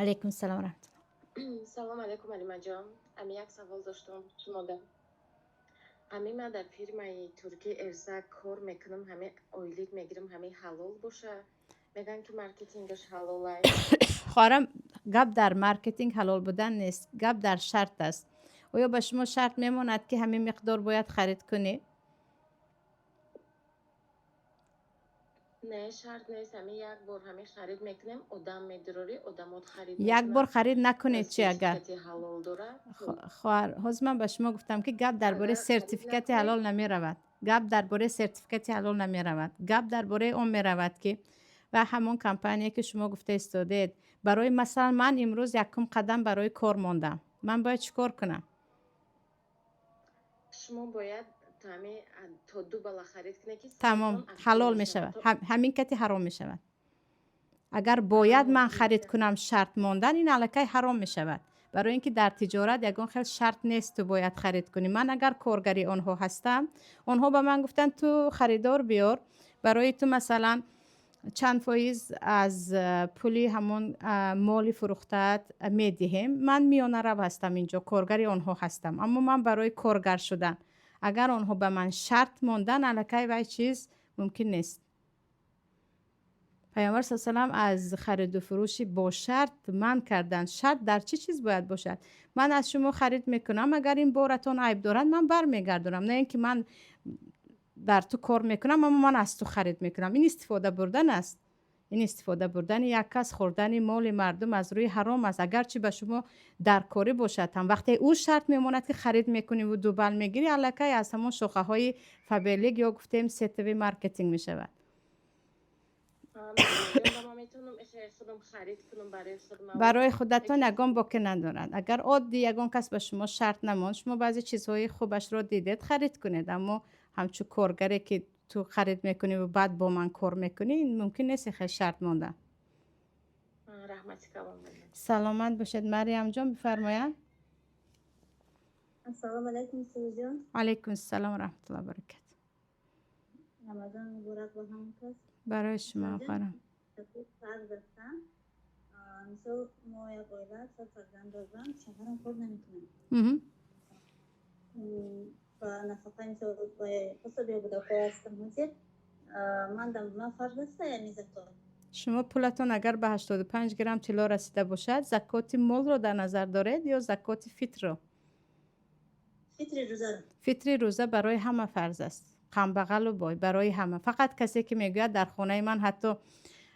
Алейкум салом, раҳматулло. Салом алейкум, Алимаҷон. Ами як савол доштам шумода. Ҳами ман дар фирмаи туркӣ Эрзак кор мекунам, ҳами ойлик мегирам, ҳами ҳалол боша? Мегӯянд, ки маркетингаш ҳалолай. Хоҳарам, гап дар маркетинг ҳалол будан нест, гап дар шарт аст. Оё ба шумо шарт мемонад, ки ҳамин миқдор бояд харид кунӣ? Не, шарт нест. Ҳами як бор ҳами харид мекунем, одам медурорӣ, одамот харид. Як бор харид накунед чи агар? Ҳалол дорад. Хоҳар, ҳозир ман ба шумо гуфтам, ки гап дар бораи сертификати ҳалол намеравад. Гап дар бораи сертификати ҳалол намеравад, гап дар бораи он меравад, ки ва ҳамон компания, ки шумо гуфта истодед, барои масалан, ман имрӯз якум қадам барои кор мондам, ман бояд чӣ кор кунам? Шумо бояд ҳами то ду бала харид кунед, ки Тамом, ҳалол мешавад. Ҳамин кати ҳаром мешавад. Агар бояд ман харид кунам, шарт мондан, ин аллакай ҳаром мешавад, барои ин ки дар тиҷорат ягон хел шарт нест, ту бояд харид кунӣ. Ман агар коргари онҳо ҳастам, онҳо ба ман гуфтанд, ту харидор биёр, барои ту масалан Чанд фоиз аз пули ҳамон моли фурӯхтаат медиҳем. Ман миёнарав ҳастам инҷо, коргари онҳо ҳастам, аммо ман барои коргар шудан, агар онҳо ба ман шарт мондан, аллакай вай чиз мумкин нест. Паёмбар с салам аз хариду фурӯши бо шарт манъ карданд. Шарт дар чӣ чиз бояд бошад? Ман аз шумо харид мекунам, агар ин боратон айб дорад, ман бармегардонам, на ин ки ман дар ту кор мекунам, аммо ман аз ту харид мекунам. Ин истифода бурдан аст, ин истифода бурдани як кас, хӯрдани моли мардум аз рӯи ҳаром аст, агарчи ба шумо даркорӣ бошад ҳам. Вақте ӯ шарт мемонад, ки харид мекуниву 2 балл мегирӣ, аллакай аз ҳамон шохаҳои Фаберлик ё гуфтем сетевой маркетинг мешавад. Худам харид кунам барои худам? Барои худатон ягон боке надорад. Агар оддӣ ягон кас ба шумо шарт намонд, шумо баъзе чизҳои хубашро дидед, харид кунед, аммо ҳамчун коргаре, ки ту харид мекунӣ ва баъд бо ман кор мекунӣ, ин мумкин нест, хел шарт мондан. Раҳмати калон. Саломат бошед. Марьямҷон, бифармояд. Ассалому алайкум, устозҷон. Алайкум ассалом ва раҳматуллоҳи ва баракату. Рамазон муборак ба ҳама кас. Барои шумо, хоҳарам. Фарз ҳастам. Мисол, мо як оила, чор фарзанд дорам, шавҳарам кор намекунад. Ба нафақа, мисол, ҳисоби кӯдакҳо ҳастам ҳозир. Ман фарз аста, яъне закот? Шумо пулатон агар ба 85 грамм тилло расида бошад, закоти молро дар назар доред ё закоти фитрро? Фитри рӯзаро. Фитри рӯза барои ҳама фарз аст, камбағалу бой, барои ҳама. Фақат касе ки мегӯяд, дар хонаи ман ҳатто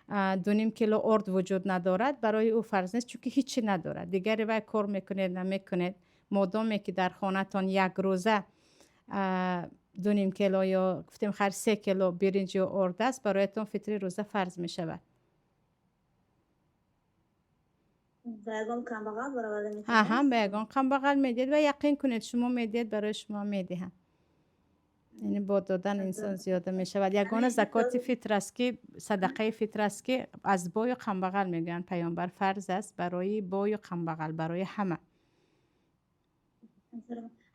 2,5 кило орд вуҷуд надорад, барои ӯ фарз нест, чунки ҳичи надорад. Дигаре вай кор мекунед, намекунед, модоме ки дар хонатон як рӯза 2,5 кило ё гуфтем хайр, 3 кило биринҷ ё орд аст, бароятон фитри рӯза фарз мешавад. Ба ягон камбағал бароварда Ҳа, метавонем? Ба ягон камбағал медиҳед ва яқин кунед, шумо медиҳед, барои шумо медиҳанд. Яъне бо додан инсон зиёда мешавад. Ягона закоти фитр аст, ки садақаи фитр аст, ки аз бою камбағал, мегӯянд паёмбар, фарз аст барои бою камбағал, барои ҳама.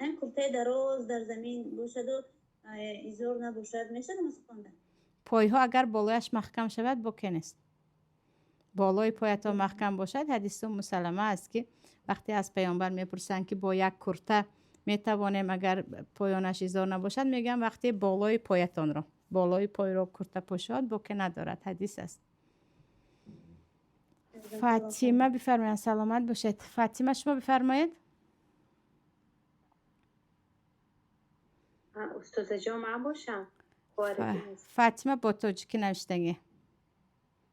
Ин куртаи дароз дар замин бошаду изор набошад, мешавад намоз хондан? Пойҳо агар болояш маҳкам шавад, боке нест. Болои поятон маҳкам бошад. Ҳадиси Умму Салама аст, ки вақте аз паёмбар мепурсанд, ки бо як курта метавонем, агар поёнаш изор набошад, мегӯям, вақте болои поятонро, болои пойро курта пӯшод, боке надорад. Ҳадис аст. Фатима, бифармоянд. Саломат бошед. Фатима, шумо бифармоед. Устозаҷон, ман бошам? Фатима бо тоҷикӣ навиштагӣ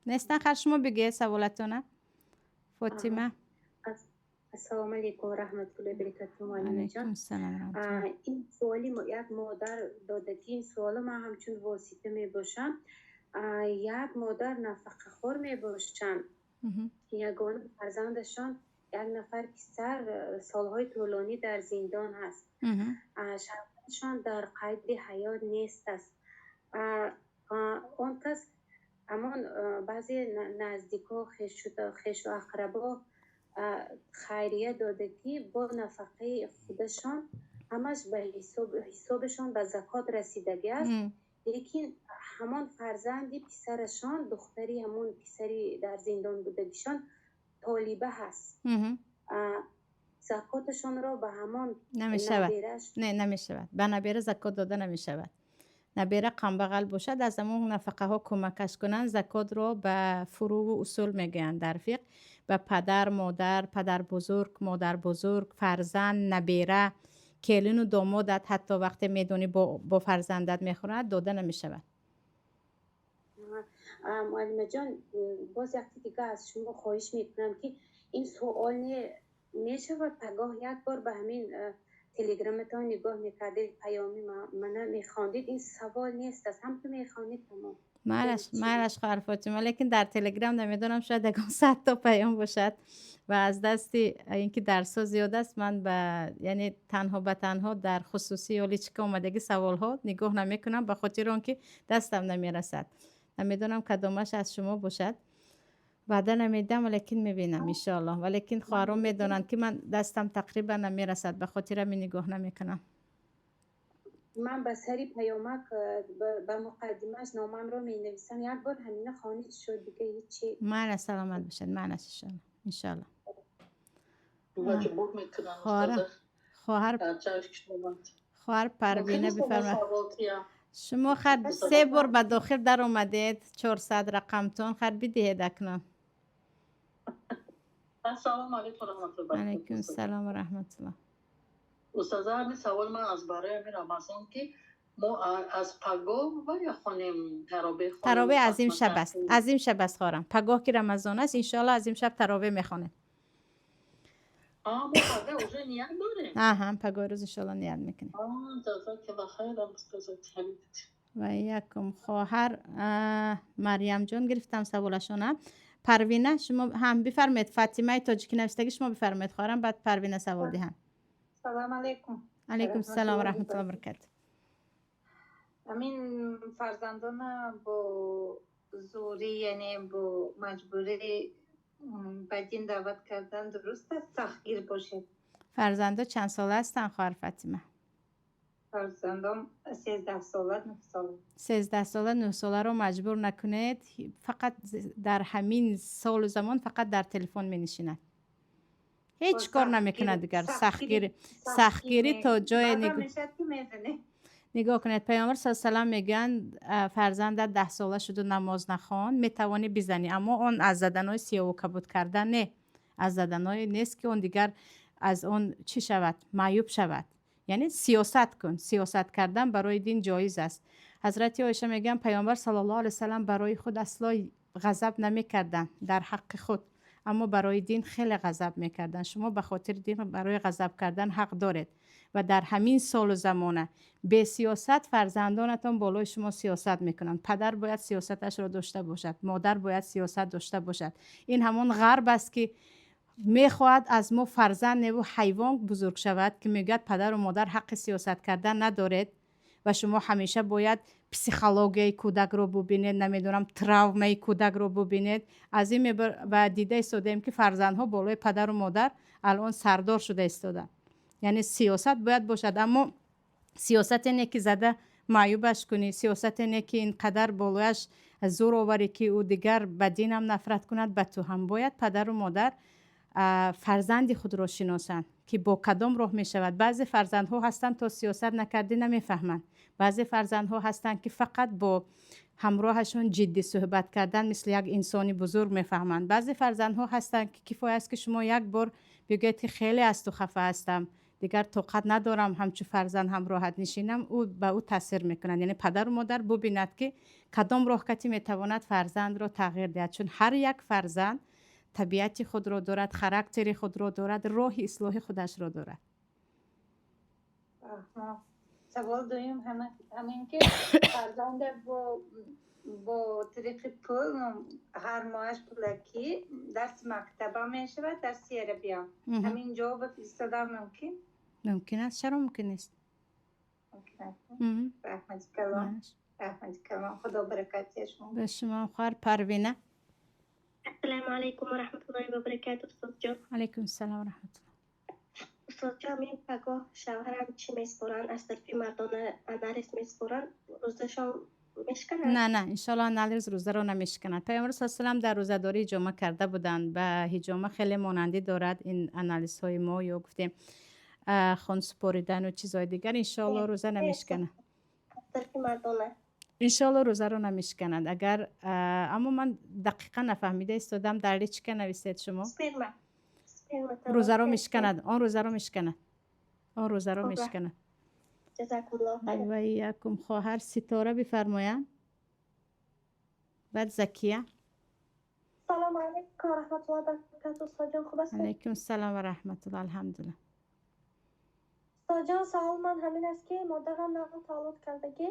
нестан. Хар, шумо бигӯед саволатона, Фотима. Ассалому алайкум ва раҳматуллоҳи баракатуҳ, муаллимаҷон. Ин суоли як модар додагӣ, ин суоло ман ҳамчун восита мебошам. Як модар нафақахӯр мебошанд, ягона фарзандашон як нафар писар солҳои тӯлонӣ дар зиндон ҳаст, шавҳарашон дар қайди ҳаёт нест аст. Он кас ҳамон баъзе наздико, хешу ақрабо хайрия додагӣ, бо нафақаи худашон ҳамаш ба ҳисобашон ба закот расидагӣ аст, лекин ҳамон фарзанди писарашон, духтари ҳамон писари дар зиндон будагишон толиба ҳаст, закоташонро ба ҳамон Намешавад, не, намешавад. Ба набера закот дода намешавад. Набера камбағал бошад, аз ҳамон нафақаҳо кӯмакаш кунанд. Закотро ба фурӯъу усул мегӯянд дар фиқҳ. Ба падар, модар, падарбузург, модарбузург, фарзанд, набера, келину домодат, ҳатто вақте медонӣ, бо фарзандат мехӯрад, дода намешавад. Муаллимаҷон, боз якти дига аз шумо хоҳиш мекунам, ки ин суол мешавад, пагоҳ як бор ба ҳамин телеграматон нигоҳ мекардед, паёми мана мехондед. Ин савол нест аст, ҳам ту мехонед, тамом. Майлаш, майлаш, хоҳар Фотима, лекин дар телеграм намедонам, шояд ягон 100 то паём бошад ва аз дасти ин ки дарсҳо зиёд аст, ман ба яъне танҳо ба танҳо дар хусусӣ ё личка омадагӣ саволҳо нигоҳ намекунам, ба хотири он ки дастам намерасад. Намедонам, кадомаш аз шумо бошад. Ваъда намедиҳам, валекин мебинам, иншоаллоҳ. Валекин хоҳарон медонанд, ки ман дастам тақрибан намерасад, ба хотир ҳамин нигоҳ намекунам. Ман ба сари паёмак ба муқаддимааш номамро менависам. Як бор ҳамина хонид шуд, дига ҳичи. Майла, саломат бошед, майлаш, иншоалло, иншоалло. Маҷбур мекунам. Хоҳар, хоҳар Парвина, бифармоед. Шумо хар се бор ба дохил даромадед, 400 рақамтон, хар бидиҳед акнун. Ассалому алайкум раҳматуллоҳ. Алайкум салом ва раҳматуллоҳ. Устоза, ҳамин саволи ман аз барои ҳамин Рамазон, ки мо аз пагоҳ ва ё хонем таровеҳ? Таровеҳ аз ин шаб аст, аз ин шаб аст, хоҳарам. Пагоҳ ки Рамазон аст, иншоалло, аз ин шаб таровеҳ мехонем. Мо пагоҳ уже ният дорем? Аҳа, пагоҳ рӯз иншоалло ният мекунем. Ҷазакалло хайран, устоза. Ва якум хоҳар Марьямҷон гирифтам саволашона. Парвина, шумо ҳам бифармоед. Фатимаи тоҷикӣ навиштагӣ, шумо бифармоед, хоҳарам, баъд Парвина савол диҳам. Салом алейкум. Алейкум салом ва раҳматуллоҳи баракату. Ҳамин фарзандона бо зӯрӣ, яъне бо маҷбурӣ ба дин даъват кардан дуруст аст, сахтгир бошед? Фарзандо чанд сола ҳастанд, хоҳар Фатима? Фарзандом 13 сола, 9 сола. 13 сола, 9 соларо маҷбур накунед. Фақат дар ҳамин солу замон фақат дар телефон менишинад, ҳеҷ кор намекунад дигар. Сахтгирӣ, сахтгирӣ то ҷое. Нигоҳ кунед, Паёмбар са салам мегӯянд: фарзандат 10 сола шуду намоз нахон, метавонӣ бизанӣ, аммо он аз заданои сиёву кабуд кардан не, аз заданое нест, ки он дигар аз он чӣ шавад, маъюб шавад. Яъне сиёсат кун, сиёсат кардан барои дин ҷоиз аст. Ҳазрати Оиша мегӯянд: Паёмбар саллаллоҳу алайҳи васалам барои худ асло ғазаб намекарданд дар ҳаққи худ, аммо барои дин хеле ғазаб мекарданд. Шумо ба хотири дин барои ғазаб кардан ҳақ доред ва дар ҳамин солу замона бесиёсат фарзандонатон болои шумо сиёсат мекунанд. Падар бояд сиёсаташро дошта бошад, модар бояд сиёсат дошта бошад. Ин ҳамон ғарб аст, ки мехоҳад аз мо фарзанд неву ҳайвон бузург шавад, ки мегӯяд: падару модар ҳаққи сиёсат кардан надоред ва шумо ҳамеша бояд психологияи кӯдакро бубинед, намедонам, травмаи кӯдакро бубинед. Аз ин ба дида истодаем, ки фарзандҳо болои падару модар алон сардор шуда истодаанд. Яъне сиёсат бояд бошад, аммо сиёсате не, ки зада маъюбаш кунӣ, сиёсате не, ки ин қадар болояш зӯр оварӣ, ки ӯ дигар ба динам нафрат кунад, ба ту ҳам. Бояд падару модар фарзанди худро шиносанд, ки бо кадом роҳ мешавад. Баъзе фарзандҳо ҳастанд, то сиёсат накардӣ намефаҳманд. Баъзе фарзандҳо ҳастанд, ки фақат бо ҳамроҳашон ҷиддӣ суҳбат кардан, мисли як инсони бузург мефаҳманд. Баъзе фарзандҳо ҳастанд, ки кифоя аст, ки шумо як бор бигӯед, ки хеле аз ту хафа ҳастам, дигар тоқат надорам ҳамчу фарзанд ҳамроҳат нишинам, ӯ ба ӯ таъсир мекунад. Яъне падару модар бубинад, ки кадом роҳ кати метавонад фарзандро тағйир диҳад, чун ҳар як фарзанд табиати худро дорад, характери худро дорад, роҳи ислоҳи худашро дорад. Савол дуюм ҳамин, ки фарзанда бо тариқи пул, ҳар моҳаш пулакӣ, дарси мактаба мешавад, дарси арабиям, ҳамин ҷо ба фиристодан мумкин? Мумкин аст, чаро мумкин нест? Раҳмати калон, раҳмати калон, Худо баракат диҳад шумо. Ба шумо, хоҳар Парвина. Ассалому алайкум ва раҳматуллоҳи ва баракатуҳ, устодҷон. Алайкум ассалом ва раҳматуллоҳ. Устодҷон, ҳамин пагоҳ шавҳарам чӣ меспоранд, аз тарафи мардона анализ меспоранд, рӯзашон мешканад? Не, иншоалло, анализ рӯзаро намешканад. Паёмбар са салам дар рӯзадорӣ ҳиҷома карда буданд. Ба ҳиҷома хеле монандӣ дорад ин анализҳои мо ё гуфтем хунсупоридану чизҳои дигар. Иншоалло, рӯза намешканад. Аз тарафи мардона. Иншоалло, рӯзаро намешканад. Агар, аммо ман дақиқан нафаҳмида истодам, дар личка нависед шумо. Сперма. Рӯзаро мешканад, он рӯзаро мешканад, он рӯзаро мешканад. Ва якум хоҳар Ситора бифармоянд, баъд Закия. Салому алайкум ва раҳматуллоҳи ва баракатуҳ, устодҷон, хуб ҳастед? Алайкум салом ва раҳматуллоҳ, алҳамдулиллоҳ. Устодҷон, савол ман ҳамин аст, ки модарам нав таваллуд кардагӣ,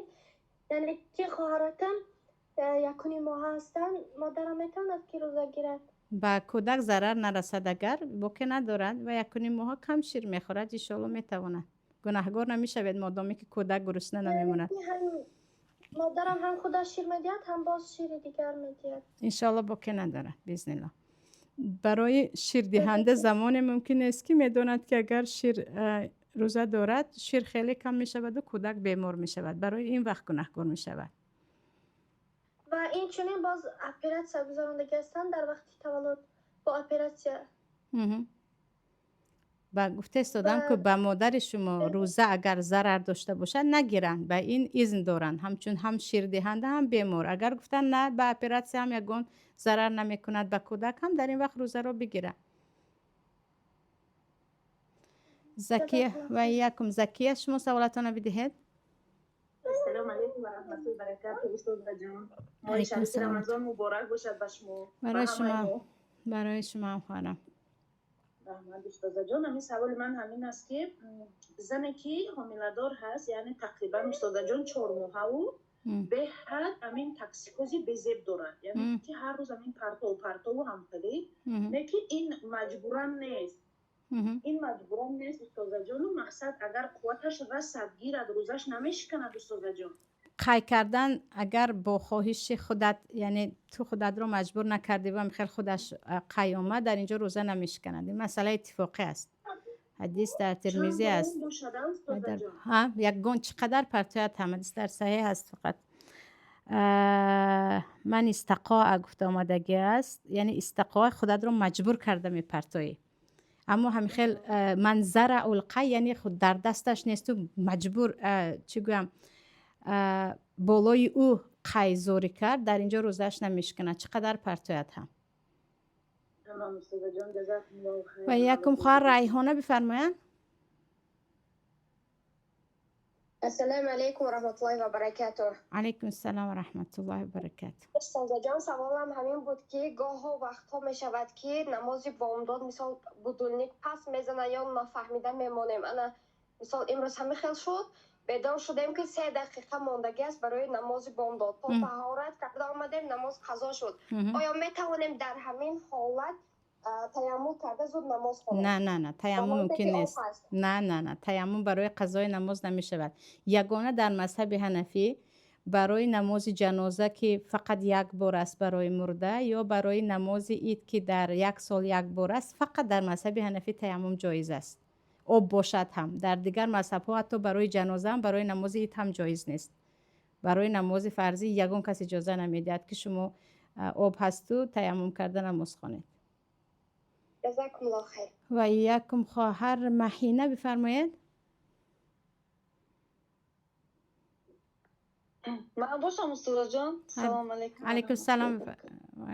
яъне ки хоҳаракам якуним моҳа ҳастанд, модарам метавонад, ки рӯза гирад? Ба кӯдак зарар нарасад агар, боке надорад. Ва 1.5 моҳа кам шир мехӯрад, иншоалло, метавонад. Гунаҳгор намешавед, модоме ки кӯдак гурусна намемонад. Модарам ҳам худаш шир медиҳад, ҳам боз шири дигар медиҳад. Иншоалло, боке надорад, биизнилло. Барои ширдиҳанда замоне мумкин нест, ки медонад, ки агар шир рӯза дорад, шир хеле кам мешаваду кӯдак бемор мешавад. Барои ин вақт гунаҳкор мешавад. Ва инчунин боз оператсия гузарондагӣ ҳастанд дар вақти таваллуд бо оператсия. Ба гуфта истодам, ки ба модари шумо рӯза агар зарар дошта бошад, нагиранд, ба ин изн доранд, ҳамчун ҳам ширдиҳанда, ҳам бемор. Агар гуфтанд, на, ба оператсия ҳам ягон зарар намекунад, ба кӯдак ҳам, дар ин вақт рӯзаро бигиранд. Закия ва якум Закия, шумо саволатонро бидиҳед. Ассалому алайкум ва раҳматуллоҳи ва баракатуҳ, устозаҷон. Моҳи шарифи Рамазон муборак бошад ба шумо. Барои шумо, барои шумо ҳам, хоҳарам. Раҳмат, устозаҷон. Ҳамин саволи ман ҳамин аст, ки зане ки ҳомиладор ҳаст, яъне тақрибан, устозаҷон, 4 моҳаву беҳад ҳамин токсикози безеб дорад, яъне ки ҳар рӯз ҳамин партов партову ҳамхелӣ, не ки ин маҷбуран нест, ин маҷбуран нест, устозаҷону мақсад, агар қувваташ расад, гирад, рӯзаш намешиканад, устозаҷон? Қай кардан агар бо хоҳиши худат, яъне ту худатро маҷбур накардӣ ва хел худаш қай омад, дар инҷо рӯза намешиканад. Ин масъала иттифоқӣ аст, ҳадис дар Термизӣ аст. Ягон чӣ қадар партояд ҳам, ҳадис дар Саҳеҳ аст. Фақат من استقاء гуфта омадагӣ аст, яъне истиқоа худатро маҷбур карда мепартоӣ. Аммо ҳамин хел من ذرأ القی, яъне худ дар дасташ несту маҷбур, чӣ гӯям, болои ӯ қай зорӣ кард, дар инҷо рӯзааш намешиканад, чӣ қадар партояд ҳам. Ва якум хоҳар Райҳона бифармоянд. Ассалому алайкум ва раҳматуллоҳи ва баракатуҳ. Алайкум ассалом ва раҳматуллоҳи ва баракатуҳ. Устозаҷон, саволам ҳамин буд, ки гоҳо вақтҳо мешавад, ки намози бомдод, мисол, будильник пас мезана ё нафаҳмида мемонем. Ана, мисол, имрӯз ҳамин хел шуд, бедор шудем, ки 3 дақиқа мондагӣ аст барои намози бомдод, то таҳорат карда омадем, намоз қазо шуд. Оё метавонем дар ҳамин ҳолат таяммум карда зуд намоз хонем? На, на, на, таяммум мумкин нест. На, на, на, таяммум барои қазои намоз намешавад. Ягона дар мазҳаби ҳанафӣ барои намози ҷаноза, ки фақат як бор аст барои мурда, ё барои намози ид, ки дар як сол як бор аст, фақат дар мазҳаби ҳанафӣ таяммум ҷоиз аст, об бошад ҳам. Дар дигар мазҳабҳо ҳатто барои ҷаноза ҳам, барои намози ид ҳам ҷоиз нест. Барои намози фарзӣ ягон кас иҷоза намедиҳад, ки шумо об ҳасту таяммум карда намоз хонед. Ва якум хоҳар Маҳина бифармоед. Ман бошам, устозаҷон. Салом алейкум. Алейкум салом,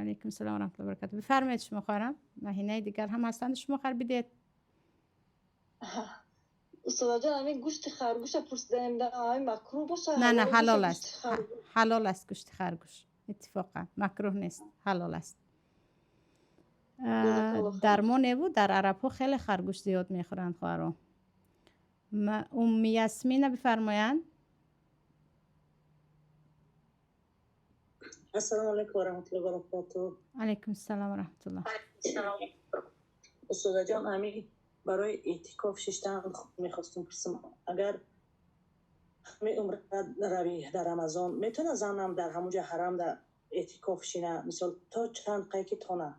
алейкум салом раҳматуллоҳи баракату. Бифармоед шумо, хоҳарам. Маҳинаи дигар ҳам ҳастанд, шумо хар бидиҳед. Устозаҷон, ҳамин гӯшти харгӯша пурсидаем, ҳамин макрӯҳ боша? На, на, ҳалол аст, ҳалол аст гӯшти харгӯш, иттифоқан макрӯҳ нест, ҳалол аст. Дар мо неву дар арабҳо хеле харгӯш зиёд мехӯранд, хоҳаро. Умми Ясмина бифармоянд. Ассалому алайкум ва раҳматуллоҳи ва баракатуҳ. Алайкум ассалом ва раҳматуллоҳ. Устозаҷон, ҳамин барои эътикоф шиштан мехостум пурсам, агар ҳамин умра равӣ дар Рамазон, метавона занам дар ҳамунҷа ҳарам дар эътикоф шина, мисол, то чанд қай ки тона?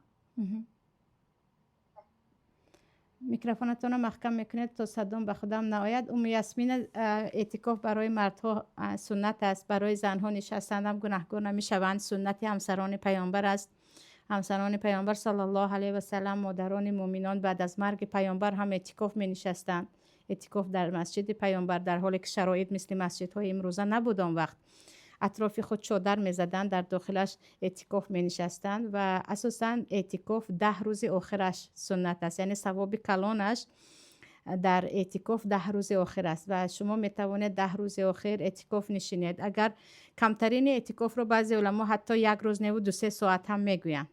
Микрофонатонро маҳкам мекунед, то садом ба худам наояд. Уму Ясмина, эътикоф барои мардҳо суннат аст, барои занҳо нишастандам гунаҳгор намешаванд. Суннати ҳамсарони паёмбар аст. Ҳамсарони паёмбар саллаллоҳу алайҳи васалам, модарони муъминон, баъд аз марги паёмбар ҳам эътикоф менишастанд. Эътикоф дар масҷиди паёмбар, дар ҳоле ки шароит мисли масҷидҳои имрӯза набуд он вақт, атрофи худ чодар мезаданд, дар дохилаш эътикоф менишастанд. Ва асосан эътикоф 10 рӯзи охираш суннат аст, яъне савоби калонаш дар эътикоф 10 рӯзи охир аст. Ва шумо метавонед 10 рӯзи охир эътикоф нишинед. Агар камтарини эътикофро баъзе уламо ҳатто як рӯз неву 2-3 соат ҳам мегӯянд,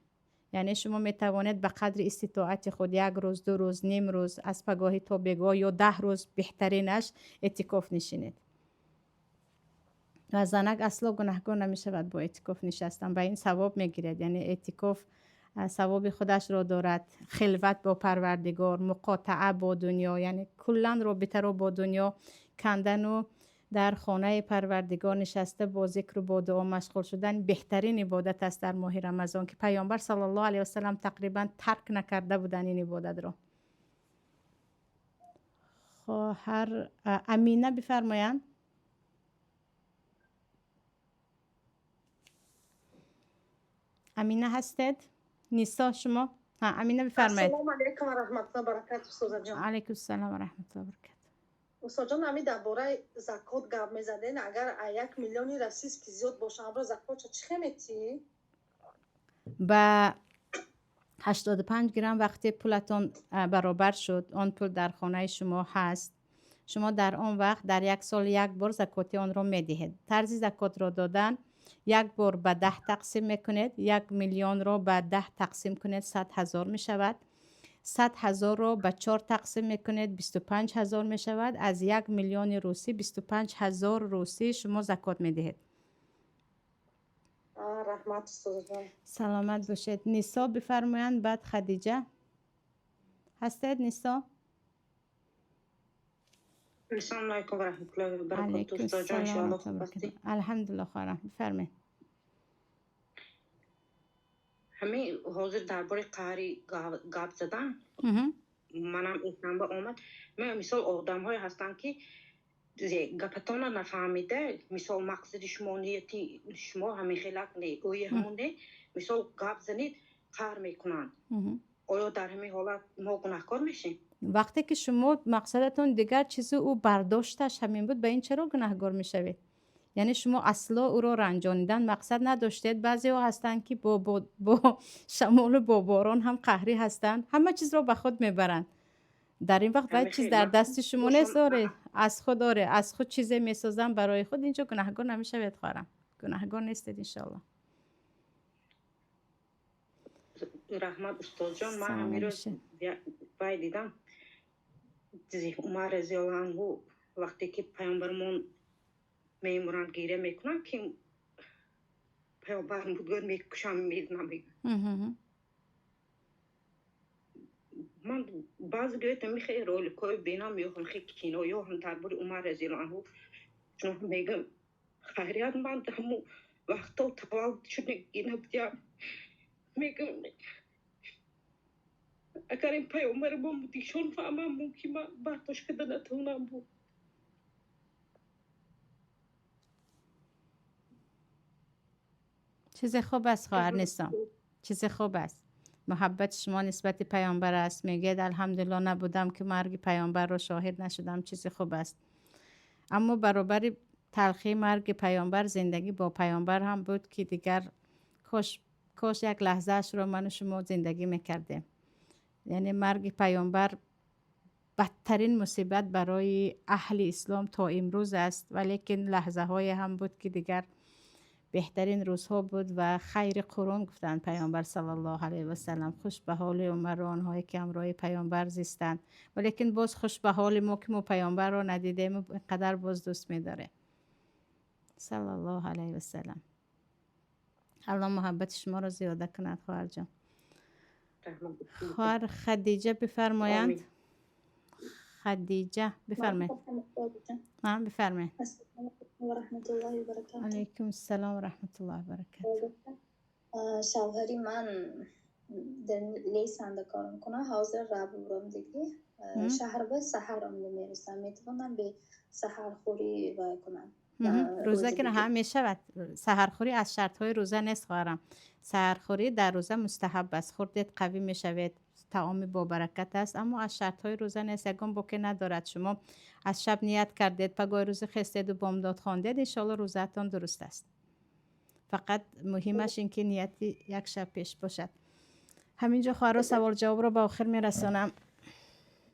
яъне шумо метавонед ба қадри иститоати худ як рӯз, 2 рӯз, ним рӯз, аз пагоҳӣ то бегоҳ ё 10 рӯз беҳтаринаш эътикоф нишинед. Ва занак асло гунаҳгор намешавад бо эътикоф нишастан, ба ин савоб мегирад. Яъне эътикоф савоби худашро дорад: хилват бо Парвардигор, муқотаа бо дунё, яъне куллан робитаро бо дунё кандану дар хонаи Парвардигор нишаста, бо зикру бо дуо машғул шудан беҳтарин ибодат аст дар моҳи Рамазон, ки паёмбар саллаллоҳу алайҳи васалам тақрибан тарк накарда буданд ин ибодатро. Хоҳар Амина бифармоянд. Амина ҳастед? Нисо шумо? Ҳа, Амина бифармоед. Ассалому алайкум ва раҳматуллоҳи ва баракатуҳ, устозаҷон. Алайкум ассалом ва раҳматуллоҳи ва баракатуҳ. Устодҷон, ҳами дар бораи закот гап мезаден. Агар як миллиони российский зиёд боша, амро закотша чӣ хел метиҳӣ? Ба 85 грамм вақте пулатон баробар шуд, он пул дар хонаи шумо ҳаст, шумо дар он вақт дар як сол як бор закоти онро медиҳед. Тарзи закотро додан: як бор ба 10 тақсим мекунед, 1 миллионро ба 10 тақсим кунед, 100 000 мешавад. 100 000-ро ба чор тақсим мекунед, 25 000 мешавад. Аз 1 миллиони русӣ 25 000 русӣ шумо закот медиҳед. Раҳмат, устозаҷон. Саломат бошед. Нисо бифармоянд, баъд Хадиҷа. Ҳастед, Нисо? Ассалому алайкум ва раҳматуллоҳи ва баракатуҳ, устодҷон, иншоаллоҳ хуб ҳастед? Алҳамдулилло, хоҳарам, бифармоед. Ҳамин ҳозир дар бораи қаҳри гап задан манам эсамба омад. Мисол, одамҳое ҳастанд, ки гапатонро нафаҳмида, мисол, мақсади шумо, нияти шумо ҳамин хелак не, ӯи ҳамон не, мисол, гап занед, қаҳр мекунанд. Оё дар ҳамин ҳолат мо гунаҳкор мешем? Вақте ки шумо мақсадатон дигар чизу, ӯ бардошташ ҳамин буд, ба ин чаро гунаҳгор мешавед? Яъне шумо асло ӯро ранҷонидан мақсад надоштед. Баъзеҳо ҳастанд, ки бо шамолу бо борон ҳам қаҳрӣ ҳастанд, ҳама чизро ба худ мебаранд. Дар ин вақт вай чиз дар дасти шумо нест. Оре, аз худ, оре, аз худ чизе месозам барои худ. Инҷо гунаҳгор намешавед, хоҳарам, гунаҳгор нестед, иншоалло. Раҳмат, устодҷон. Ман ҳамин рӯз вай дидам, Умар разиаллоҳу анҳу, вақте ки паёмбармон мемуранд, гиря мекунанд, ки паёмбар будгор мекушам, мезанам. Ман баъзе гӯят ами хеле роликҳои бинам ё ҳам хеле кино ё ҳам дар бораи Умар разиаллоҳу анҳу чунон мегӯям, хайрият, ман ҳамун вақто таваллуд шудагӣ набудям. Мегӯям, агар ин паёмбари мо будишон фаҳмам, мумкин ман бардошт карда натавонам буд. Чизе хуб аст, хоҳар Нисо, чизе хуб аст. Муҳаббати шумо нисбати паёмбар аст. Мегӯяд, алҳамдулилло, набудам, ки марги паёмбарро шоҳид нашудам. Чизи хуб аст. Аммо баробари талхии марги паёмбар, зиндагӣ бо паёмбар ҳам буд, ки дигар кош, кош як лаҳзаашро ману шумо зиндагӣ мекардем. Яъне марги паёмбар бадтарин мусибат барои аҳли ислом то имрӯз аст, валекин лаҳзаҳое ҳам буд, ки дигар беҳтарин рӯзҳо буд ва хайри қурун гуфтанд паёмбар саллаллоҳу алайҳи васалам. Хуш ба ҳоли Умару онҳое, ки ҳамроҳи паёмбар зистанд. Валекин боз хуш ба ҳоли мо, ки мо паёмбарро надидем, инқадар боз дӯст медорем, саллаллоҳу алайҳи васалам. Аллоҳ муҳаббати шуморо зиёда кунад, хоҳарҷон. Хоҳар Хадиҷа бифармоянд. Хадиҷа, бифармоед, бифармоед. Алайкум ассалом ва раҳматуллоҳи ва баракатуҳ. Шавҳари ман дар лесанда кор мекунад. Ҳозир раб уромдагӣ шаҳр ба саҳар омда мерасам. Метавонам бе саҳархӯрӣ вай кунам? Рӯза ки ҳа, мешавад. Саҳархӯрӣ аз шартҳои рӯза нест, хоҳарам. Саҳархӯрӣ дар рӯза мустаҳаб аст. Хӯрдед, қавӣ мешавед, таоми бобаракат аст, аммо аз шартҳои рӯза нест. Ягон боке надорад. Шумо аз шаб ният кардед, пагоҳи рӯзи хестеду бомдод хондед, иншоалло рӯзаатон дуруст аст. Фақат муҳимаш ин ки нияти як шаб пеш бошад. Ҳамин ҷо, хоҳаро, савол ҷавобро ба охир мерасонам.